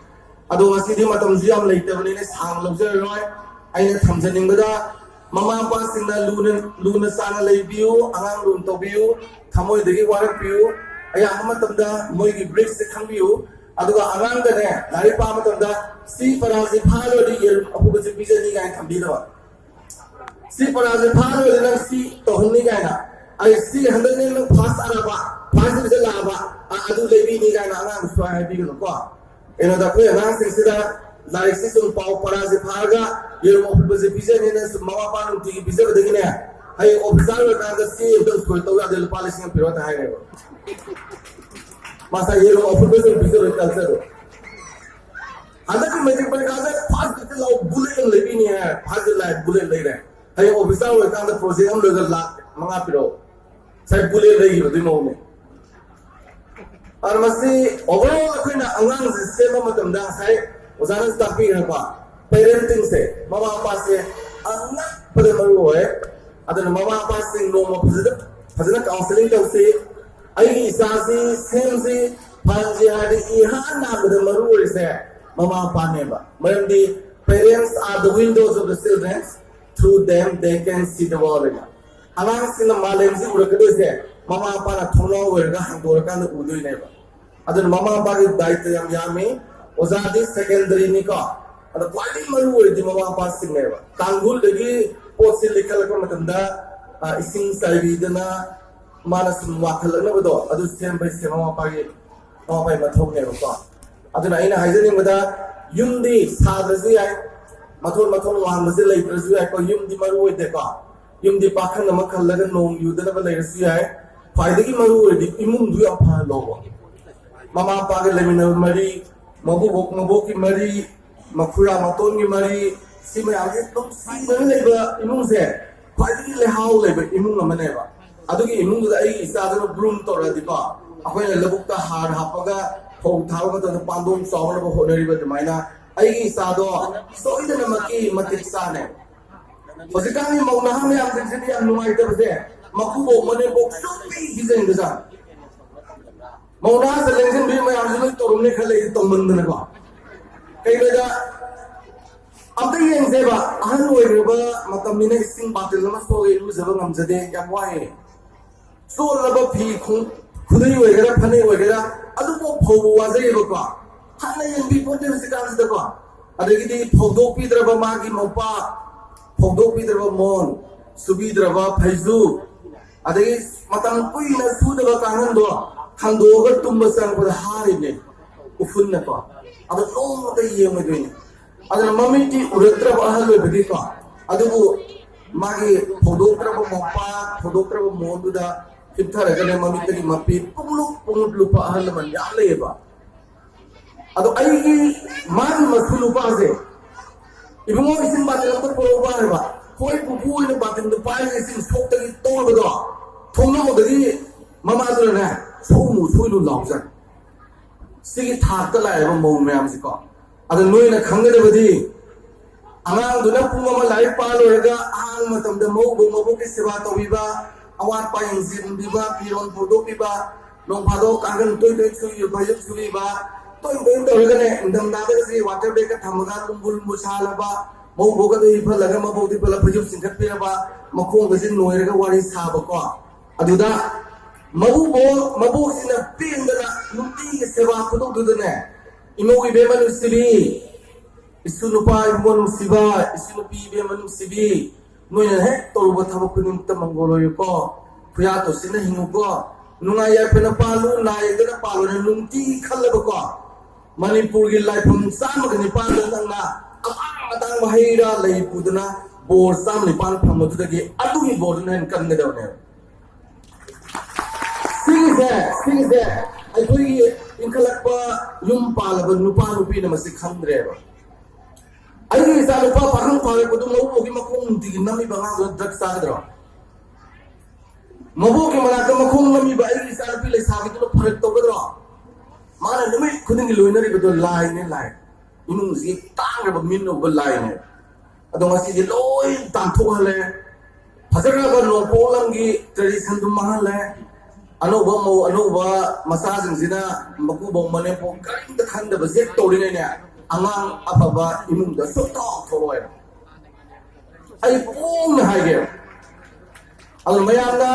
ꯑꯗꯣ ꯉꯁꯤꯗꯤ ꯃꯇꯝꯁꯨ ꯌꯥꯝ ꯂꯩꯇꯕꯅꯤꯅ ꯁꯥꯡꯅ ꯂꯧꯖꯔꯔꯣꯏ꯫ ꯑꯩꯅ ꯊꯝꯖꯅꯤꯡꯕꯗ, ꯃꯃꯥ ꯃꯄꯥꯁꯤꯡꯅ ꯂꯨꯅ, ꯂꯨꯅ ꯆꯥꯟꯅ ꯂꯩꯕꯤꯌꯨ, ꯑꯉꯥꯡ ꯂꯨꯅ ꯇꯧꯕꯤꯌꯨ, ꯊꯃꯣꯏꯗꯒꯤ ꯋꯥꯔꯛꯄꯤꯌꯨ꯫ ꯑꯌꯥꯝꯕ ꯃꯇꯝꯗ ꯃꯣꯏꯒꯤ ꯕ꯭ꯔꯤꯛꯁꯦ ꯈꯪꯕꯤꯌꯨ꯫ ꯑꯗꯨꯒ ꯑꯉꯥꯡꯗꯅꯦ, ꯂꯥꯏꯔꯤꯛ ꯄꯥꯕ ꯃꯇꯝꯗ ꯁꯤ ꯄꯔꯥꯁꯤ ꯐꯥꯔꯨꯔꯗꯤ ꯌꯦꯔꯨꯝ ꯑꯐꯨꯕꯁꯤ ꯄꯤꯖꯅꯤ ꯀꯥꯏꯅ ꯊꯝꯕꯤꯗꯕ꯫ ꯁꯤ ꯄꯔꯥꯁꯤ ꯐꯥꯔꯨꯔꯗꯤ ꯅꯪ ꯁꯤ ꯇꯧꯍꯟꯅꯤ ꯀꯥꯏꯅ, ꯑꯩ ꯁꯤ ꯍꯟꯗꯛ ꯅꯪ ꯐꯥꯁ ꯇꯥꯔꯕ, ꯐꯥꯁ ꯗꯤꯕꯤꯖꯟ ꯂꯥꯛꯑꯕ, ꯑ-, ꯑꯗꯨ ꯂꯩꯕꯤꯅꯤ ꯀꯥꯏꯅ ꯑꯉꯥꯡꯗ ꯁꯨꯃꯥꯏꯅ ꯍꯥꯏꯕꯤꯒꯅꯨꯀꯣ꯫ ꯀꯩꯅꯣꯗ ꯑꯩꯈꯣꯏ ꯑꯉꯥꯡꯁꯤꯡꯁꯤꯗ ꯂꯥꯏꯔꯤꯛꯁꯤ ꯁꯨꯝ ꯄꯥꯎ, ꯄꯔꯥꯁꯤ ꯐꯥꯔꯒ ꯌꯦꯔꯨꯝ ꯑꯐꯨꯠꯄꯁꯦ ꯄꯤꯖꯅꯤꯅ ꯁꯨꯝ ꯃꯃꯥ ꯃꯄꯥꯅ ꯅꯨꯡꯇꯤꯒꯤ ꯄꯤꯖꯕꯗꯒꯤꯅꯦ, ꯍꯌꯦꯡ ꯑꯣꯐꯤꯁꯥꯔ ꯑꯣꯏꯔꯀꯥꯟꯗ ꯆꯦ ꯑꯝꯇ ꯁꯣꯏ ꯇꯧ ꯌꯥꯗꯦ, ꯂꯨꯄꯥ ꯂꯤꯁꯤꯡ ꯑꯃ ꯄꯤꯔꯣ ꯍꯥꯏꯔꯦꯕ꯫ ꯃꯥꯁꯇꯔ ꯌꯦꯔꯨꯝ ꯑꯐꯨꯠꯄꯁꯦ ꯄꯤꯖꯕꯒꯤ ꯀꯜꯆꯔꯗꯣ꯫ ꯍꯟꯗꯛꯀꯤ ꯃꯦꯇ꯭ꯔꯤꯛ ꯄꯔꯤꯈꯥꯗ ꯐꯥꯁ ꯗꯤꯕꯤꯖꯟ ꯂꯥꯛꯑꯣ, ꯕꯨꯂꯦꯠ ꯑꯃ ꯂꯩꯕꯤꯅꯤ ꯍꯥꯏ, ꯐꯥꯁ ꯗꯤꯕꯤꯖꯟ ꯂꯥꯛꯑꯦ, ꯕꯨꯂꯦꯠ ꯂꯩꯔꯦ꯫ ꯍꯌꯦꯡ ꯑꯣꯐꯤꯁꯥꯔ ꯑꯣꯏꯔꯀꯥꯟꯗ ꯄ꯭ꯔꯣꯖꯦꯛ ꯑꯃ ꯂꯣꯏꯔꯒ ꯂꯥꯛ ꯃꯉꯥ ꯄꯤꯔꯛꯑꯣ꯫ ꯉꯁꯥꯏ ꯕꯨꯂꯦꯠ ꯂꯩꯈꯤꯕꯗꯨꯒꯤ ꯃꯑꯣꯡꯅꯦ꯫ ꯑꯗꯨꯅ ꯃꯁꯤ overall ꯑꯩꯈꯣꯏꯅ ꯑꯉꯥꯡꯁꯦ ꯁꯦꯝꯕ ꯃꯇꯝꯗ ꯉꯁꯥꯏ ꯑꯣꯖꯥꯅꯁꯨ ꯇꯥꯛꯄꯤꯈ꯭ꯔꯦꯀꯣ꯫ ꯄꯦꯔꯦꯟꯇꯤꯡꯁꯦ, ꯃꯃꯥ ꯃꯄꯥꯁꯦ ꯑꯉꯛꯄꯗ ꯃꯔꯨ ꯑꯣꯏ꯫ ꯑꯗꯨꯅ ꯃꯃꯥ ꯃꯄꯥꯁꯤꯡ ꯅꯣꯡꯃ ꯐꯖꯅ ꯐꯖꯅ ꯀꯥꯎꯟꯁꯤꯂꯤꯡ ꯇꯧꯁꯤ꯫ ꯑꯩꯒꯤ ꯏꯆꯥꯁꯤ ꯁꯦꯝꯁꯤ, ꯐꯍꯟꯁꯤ ꯍꯥꯏꯔꯗꯤ ꯏꯍꯥꯟ ꯍꯥꯟꯕꯗ ꯃꯔꯨ ꯑꯣꯏꯔꯤꯁꯦ ꯃꯃꯥ ꯃꯄꯥꯅꯦꯕ꯫ ꯃꯔꯝꯗꯤ parents are the windows of the children, through them they can see the world. ꯑꯉꯥꯡꯁꯤꯡꯅ ꯃꯥꯂꯦꯝꯁꯤ ꯎꯔꯛꯀꯗꯣꯏꯁꯦ ꯃꯃꯥ ꯃꯄꯥꯅ ꯊꯣꯡꯅꯥꯎ ꯑꯣꯏꯔꯒ ꯍꯥꯡꯗꯣꯔꯀꯥꯟꯗ ꯎꯗꯣꯏꯅꯦꯕ꯫ ꯑꯗꯨꯅ ꯃꯃꯥ ꯃꯄꯥꯒꯤ ꯗꯥꯏꯇ ꯌꯥꯝ ꯌꯥꯝꯃꯤ꯫ ꯑꯣꯖꯥꯗꯤ ꯁꯦꯀꯦꯟꯗꯔꯤꯅꯤꯀꯣ꯫ ꯑꯗꯣ ꯈ꯭ꯋꯥꯏꯗꯒꯤ ꯃꯔꯨ ꯑꯣꯏꯔꯤꯗꯤ ꯃꯃꯥ ꯃꯄꯥꯁꯤꯡꯅꯦꯕ꯫ ꯇꯥꯡꯒꯨꯜꯗꯒꯤ ꯄꯣꯠꯁꯤ ꯂꯤꯈꯠꯂꯛꯄ ꯃꯇꯝꯗ, ꯑ, ꯏꯁꯤꯡ ꯆꯥꯏꯕꯤꯗꯅ ꯃꯥꯅ ꯁꯨꯝ ꯋꯥꯡꯈꯠꯂꯛꯅꯕꯗꯣ, ꯑꯗꯨ ꯁꯦꯝꯕ ꯍꯥꯏꯁꯦ ꯃꯃꯥ ꯃꯄꯥꯒꯤ, ꯃꯃꯥ ꯃꯄꯥꯒꯤ ꯃꯊꯧꯅꯦꯕꯀꯣ꯫ ꯑꯗꯨꯅ ꯑꯩꯅ ꯍꯥꯏꯖꯅꯤꯡꯕꯗ, ꯌꯨꯝꯗꯤ ꯁꯥꯗ꯭ꯔꯁꯨ ꯌꯥꯏ, ꯃꯊꯣꯟ ꯃꯊꯣꯟ ꯋꯥꯡꯕꯁꯦ ꯂꯩꯇ꯭ꯔꯁꯨ ꯌꯥꯏꯀꯣ, ꯌꯨꯝꯗꯤ ꯃꯔꯨ ꯑꯣꯏꯗꯦꯀꯣ꯫ ꯌꯨꯝꯗꯤ ꯄꯥꯈꯪ ꯑꯃ ꯈꯜꯂꯒ ꯅꯣꯡ ꯌꯨꯗꯅꯕ ꯂꯩꯔꯁꯨ ꯌꯥꯏ꯫ ꯈ꯭ꯋꯥꯏꯗꯒꯤ ꯃꯔꯨ ꯑꯣꯏꯔꯤꯗꯤ ꯏꯃꯨꯡꯗꯨ ꯌꯥꯝ ꯐꯍꯜꯂꯣꯕ꯫ ꯃꯃꯥ ꯃꯄꯥꯒ ꯂꯩꯃꯤꯟꯅꯕ ꯃꯔꯤ, ꯃꯕꯨꯕꯣꯛ ꯃꯕꯣꯛꯀꯤ ꯃꯔꯤ, ꯃꯈꯨꯔꯥ ꯃꯇꯣꯟꯒꯤ ꯃꯔꯤ, ꯁꯤ ꯃꯌꯥꯝꯁꯦ ꯑꯗꯨꯝ ꯁꯤꯗꯅ ꯂꯩꯕ ꯏꯃꯨꯡꯁꯦ ꯈ꯭ꯋꯥꯏꯗꯒꯤ ꯂꯩꯍꯥꯎ ꯂꯩꯕ ꯏꯃꯨꯡ ꯑꯃꯅꯦꯕ꯫ ꯑꯗꯨꯒꯤ ꯏꯃꯨꯡꯗꯨꯗ ꯑꯩꯒꯤ ꯏꯆꯥꯗꯨꯅ ꯒ꯭ꯔꯨꯝ ꯇꯧꯔꯛꯑꯗꯤꯀꯣ, ꯑꯩꯈꯣꯏꯅ ꯂꯧꯕꯨꯛꯇ ꯍꯥꯔ ꯍꯥꯞꯄꯒ ꯐꯧ ꯊꯥꯕ ꯃꯇꯝꯗ ꯄꯥꯟꯗꯣꯡ ꯆꯥꯎꯅꯕ ꯍꯣꯠꯅꯔꯤꯕ ꯑꯗꯨꯃꯥꯏꯅ ꯑꯩꯒꯤ ꯏꯆꯥꯗꯣ ꯁꯣꯏꯗꯅꯃꯛꯀꯤ ꯃꯇꯤꯛ ꯆꯥꯅꯦ꯫ ꯍꯧꯖꯤꯛꯀꯥꯟꯒꯤ ꯃꯧ ꯅꯍꯥ ꯃꯌꯥꯝꯁꯤꯡꯁꯤꯗꯤ ꯌꯥꯝ ꯅꯨꯡꯉꯥꯏꯇꯕꯁꯦ, ꯃꯀꯨꯕꯣꯛ ꯃꯅꯦꯝꯕꯣꯛ ꯁꯨꯡꯄꯤ ꯄꯤꯖꯅꯤꯡꯗꯖꯥꯠꯅꯤ꯫ ꯃꯧ ꯅꯍꯥꯁꯦ ꯂꯦꯡꯁꯤꯟꯕꯤ ꯃꯌꯥꯝꯁꯤ ꯂꯣꯏ ꯇꯧꯔꯝꯅꯤ ꯈꯜꯂꯦ ꯑꯩꯗꯤ ꯇꯧꯃꯟꯗꯅꯀꯣ꯫ ꯀꯩꯒꯤꯅꯣꯗ ꯑꯝꯇ ꯌꯦꯡꯁꯦꯕ, ꯑꯍꯟ ꯑꯣꯏꯈ꯭ꯔꯕ ꯃꯇꯝꯅꯤꯅ ꯏꯁꯤꯡ ꯕꯥꯇꯤꯜ ꯑꯃ ꯁꯣꯛꯑꯒ ꯏꯔꯨꯖꯕ ꯉꯝꯖꯗꯦ, ꯌꯥꯝ ꯋꯥꯏꯑꯦ꯫ ꯆꯣꯠꯂꯕ ꯐꯤ ꯈꯣꯡ-, ꯈꯨꯗꯩ ꯑꯣꯏꯒꯦꯔꯥ ꯐꯅꯦꯛ ꯑꯣꯏꯒꯦꯔꯥ ꯑꯗꯨꯐꯥꯎ ꯐꯧꯕ ꯋꯥꯖꯩꯌꯦꯕꯀꯣ꯫ ꯍꯥꯟꯅ ꯌꯦꯡꯕꯤ ꯄꯣꯠꯇꯦ ꯍꯧꯖꯤꯛꯀꯥꯟꯁꯤꯗꯀꯣ꯫ ꯑꯗꯒꯤꯗꯤ ꯐꯧꯗꯣꯛꯄꯤꯗ꯭ꯔꯕ ꯃꯥꯒꯤ ꯃꯣꯝꯄꯥꯛ, ꯐꯧꯗꯣꯛꯄꯤꯗ꯭ꯔꯕ ꯃꯣꯟ, ꯁꯨꯕꯤꯗ꯭ꯔꯕ ꯐꯩꯖꯨ, ꯑꯗꯒꯤ ꯃꯇꯝ ꯀꯨꯏꯅ ꯁꯨꯗꯕ ꯀꯥꯡꯈꯟꯗꯣ ꯍꯥꯡꯗꯣꯛꯑꯒ ꯇꯨꯝꯕ ꯆꯪꯉꯛꯄꯗ ꯍꯥꯔꯤꯕꯅꯦ ꯎꯐꯨꯟꯅꯀꯣ꯫ ꯑꯗꯣ ꯅꯣꯡꯃꯇ ꯌꯦꯡꯉꯣꯏꯗꯣꯏꯅꯦ꯫ ꯑꯗꯨꯅ ꯃꯃꯤꯠꯇꯤ ꯎꯔꯛꯇ꯭ꯔꯕ ꯑꯍꯜ ꯑꯣꯏꯕꯒꯤꯀꯣ꯫ ꯑꯗꯨꯕꯨ ꯃꯥꯒꯤ ꯐꯧꯗꯣꯛꯇ꯭ꯔꯕ ꯃꯣꯝꯄꯥꯛ, ꯐꯧꯗꯣꯛꯇ꯭ꯔꯕ ꯃꯣꯟꯗꯨꯗ ꯍꯤꯞꯊꯔꯒꯅꯦ ꯃꯃꯤꯠꯇꯒꯤ ꯃꯄꯤ ꯄꯨꯡꯂꯨꯞ ꯄꯨꯡꯂꯨꯞ ꯂꯨꯞꯄ ꯑꯍꯜ ꯂꯃꯟ ꯌꯥꯝ ꯂꯩꯌꯦꯕ꯫ ꯑꯗꯣ ꯑꯩꯒꯤ ꯃꯥꯒꯤ ꯃꯁꯨ ꯅꯨꯄꯥꯁꯦ, "ꯏꯕꯨꯡꯉꯣ, ꯏꯁꯤꯡ ꯕꯥꯇꯤꯟ ꯑꯝꯇ ꯄꯨꯔꯛꯎꯕ" ꯍꯥꯏꯕ꯫ ꯍꯣꯏ ꯄꯨꯄꯨ ꯑꯣꯏꯅ ꯕꯥꯇꯤꯟꯗꯣ ꯄꯥꯏꯔꯒ ꯏꯁꯤꯡ ꯁꯣꯛꯇꯒꯤ ꯇꯣꯛꯑꯕꯗꯣ, ꯊꯣꯡꯅꯥꯎꯗꯒꯤ ꯃꯃꯥꯗꯨꯅꯅꯦ, "ꯁꯣꯛꯎꯅꯨ, ꯁꯣꯛꯎꯅꯨ" ꯂꯥꯎꯖꯥꯠꯅꯤ꯫ ꯁꯤꯒꯤ ꯊꯥꯛꯇ ꯂꯥꯛꯑꯦꯕ ꯃꯧ ꯃꯌꯥꯝꯁꯤꯀꯣ꯫ ꯑꯗ ꯅꯣꯏꯅ ꯈꯪꯒꯗꯕꯗꯤ, ꯑꯉꯥꯡꯗꯨꯅ ꯄꯨꯡ ꯑꯃ ꯂꯥꯏꯔꯤꯛ ꯄꯥ ꯂꯣꯏꯔꯒ ꯑꯍꯥꯡꯕ ꯃꯇꯝꯗ ꯃꯧꯕꯨ ꯃꯕꯣꯛꯀꯤ ꯁꯦꯕꯥ ꯇꯧꯕꯤꯕ, ꯑꯋꯥꯠꯄ ꯌꯦꯡꯁꯤꯟꯕꯤꯕ, ꯐꯤꯔꯣꯜ ꯐꯧꯗꯣꯛꯄꯤꯕ, ꯅꯣꯡ ꯐꯥꯗꯣꯛ ꯀꯥꯡꯈꯟ ꯇꯣꯏ ꯇꯣꯏ ꯁꯨꯕꯤꯕ, ꯐꯩꯖꯨꯞ ꯁꯨꯕꯤꯕ, ꯇꯣꯏ ꯇꯣꯏ ꯇꯧꯔꯒꯅꯦ, ꯏꯪꯊꯝꯊꯥꯗꯒꯁꯦ ꯋꯥꯇꯔ ꯕꯦꯒꯀ ꯊꯝꯃꯒ ꯂꯨꯝꯕꯨ ꯂꯨꯝꯕꯨ ꯁꯥꯍꯜꯂꯕ, ꯃꯧꯕꯣꯛꯀꯗꯣ ꯍꯤꯞꯍꯜꯂꯒ ꯃꯕꯣꯛꯇꯤ ꯄꯨꯂꯞ ꯐꯩꯖꯨꯞ ꯆꯤꯡꯈꯠꯄꯤꯔꯕ, ꯃꯈꯣꯡꯒꯁꯦ ꯅꯣꯏꯔꯒ ꯋꯥꯔꯤ ꯁꯥꯕꯀꯣ꯫ ꯑꯗꯨꯗ ꯃꯕꯨꯕꯣꯛ ꯃꯕꯣꯛꯁꯤꯅ ꯄꯦꯟꯗꯅ ꯅꯨꯡꯇꯤꯒꯤ ꯁꯦꯕꯥ ꯈꯨꯇꯧꯗꯨꯗꯅꯦ, "ꯏꯃꯧ ꯏꯕꯦꯝꯃ ꯅꯨꯡꯁꯤꯕꯤ, ꯏꯁꯨ ꯅꯨꯄꯥ ꯏꯕꯨꯡꯉꯣ ꯅꯨꯡꯁꯤꯕ, ꯏꯁꯨ ꯅꯨꯄꯤ ꯏꯕꯦꯝꯃ ꯅꯨꯡꯁꯤꯕꯤ, ꯅꯣꯏꯅ ꯍꯦꯛ ꯇꯧꯔꯨꯕ ꯊꯕꯛ ꯈꯨꯗꯤꯡꯃꯛꯇ ꯃꯪꯒꯣꯜ ꯑꯣꯏꯌꯨꯀꯣ, ꯈꯨꯌꯥ ꯇꯧꯁꯤꯟꯅ ꯍꯤꯡꯉꯨꯀꯣ, ꯅꯨꯡꯉꯥꯏ ꯌꯥꯏꯐꯅ ꯄꯥꯜꯂꯨ, ꯅꯥ ꯌꯦꯛꯇꯅ ꯄꯥꯜꯂꯨꯅ" ꯅꯨꯡꯇꯤꯒꯤ ꯈꯜꯂꯕꯀꯣ꯫ ꯃꯅꯤꯄꯨꯔꯒꯤ ꯂꯥꯏꯐꯝ ꯆꯥꯝꯃꯒ ꯅꯤꯄꯥꯟꯗ ꯅꯪꯅ ꯑꯇꯥꯡ ꯑꯇꯥꯡꯕ ꯍꯩ ꯔꯥ ꯂꯩ ꯄꯨꯗꯨꯅ ꯕꯣꯔ ꯆꯥꯝꯃ ꯅꯤꯄꯥꯟ ꯐꯪꯕꯗꯨꯗꯒꯤ ꯑꯗꯨꯒꯤ ꯕꯣꯔꯗꯨꯅ ꯍꯦꯟꯅ ꯀꯟꯒꯗꯕꯅꯦꯕ꯫ ꯁꯤꯒꯤꯁꯦ, ꯁꯤꯒꯤꯁꯦ ꯑꯩꯈꯣꯏꯒꯤ ꯏꯟꯈꯠꯂꯛꯄ, ꯌꯨꯝ ꯄꯥꯜꯂꯕ ꯅꯨꯄꯥ ꯅꯨꯄꯤꯅ ꯃꯁꯤ ꯈꯪꯗ꯭ꯔꯦꯕ꯫ ꯑꯩꯒꯤ ꯏꯆꯥ ꯅꯨꯄꯥ ꯄꯥꯈꯪ ꯐꯥꯔꯛꯄꯗꯨ ꯃꯕꯣꯛꯀꯤ ꯃꯈꯣꯡ ꯅꯨꯡꯇꯤꯒꯤ ꯅꯝꯃꯤꯕ ꯑꯉꯥꯡꯗꯨꯅ ꯗ꯭ꯔꯒ ꯆꯥꯒꯗ꯭ꯔꯣ? ꯃꯕꯣꯛꯀꯤ ꯃꯅꯥꯛꯇ ꯃꯈꯣꯡ ꯅꯝꯃꯤꯕ ꯑꯩꯒꯤ ꯏꯆꯥ ꯅꯨꯄꯤ ꯂꯩꯁꯥꯕꯤꯗꯨꯅ ꯐꯔꯛ ꯇꯧꯒꯗ꯭ꯔꯣ? ꯃꯥꯅ ꯅꯨꯃꯤꯠ ꯈꯨꯗꯤꯡꯒꯤ ꯂꯣꯏꯅꯔꯤꯕꯗꯣ ꯂꯥꯏꯅꯦ, ꯂꯥꯏ꯫ ꯏꯃꯨꯡꯁꯤꯒꯤ ꯇꯥꯡꯈ꯭ꯔꯕ ꯃꯤꯅ ꯎꯕ ꯂꯥꯏꯅꯦ꯫ ꯑꯗꯣ ꯉꯁꯤꯗꯤ ꯂꯣꯏ ꯇꯥꯟꯊꯣꯛꯍꯜꯂꯦ꯫ ꯐꯖꯈ꯭ꯔꯕ ꯅꯣꯡꯄꯣꯛ ꯂꯝꯒꯤ ꯇ꯭ꯔꯦꯗꯤꯁꯟꯗꯨ ꯃꯥꯡꯍꯜꯂꯦ꯫ ꯑꯅꯧꯕ ꯃꯧ, ꯑꯅꯧꯕ ꯃꯆꯥꯁꯤꯡꯁꯤꯅ ꯃꯀꯨꯕꯣꯛ ꯃꯅꯦꯝꯕꯣꯛ ꯀꯔꯤꯝꯇ ꯈꯟꯗꯕ ꯖꯦꯛ ꯇꯧꯔꯤꯉꯩꯅꯦ, ꯑꯉꯥꯡ ꯑꯐꯕ ꯏꯃꯨꯡꯗ ꯁꯨꯡꯊꯣꯛ ꯊꯣꯛꯂꯛꯑꯣꯏ꯫ ꯑꯩ ꯄꯣꯡꯅ ꯍꯥꯏꯒꯦ꯫ ꯑꯗꯨ ꯃꯌꯥꯝꯅ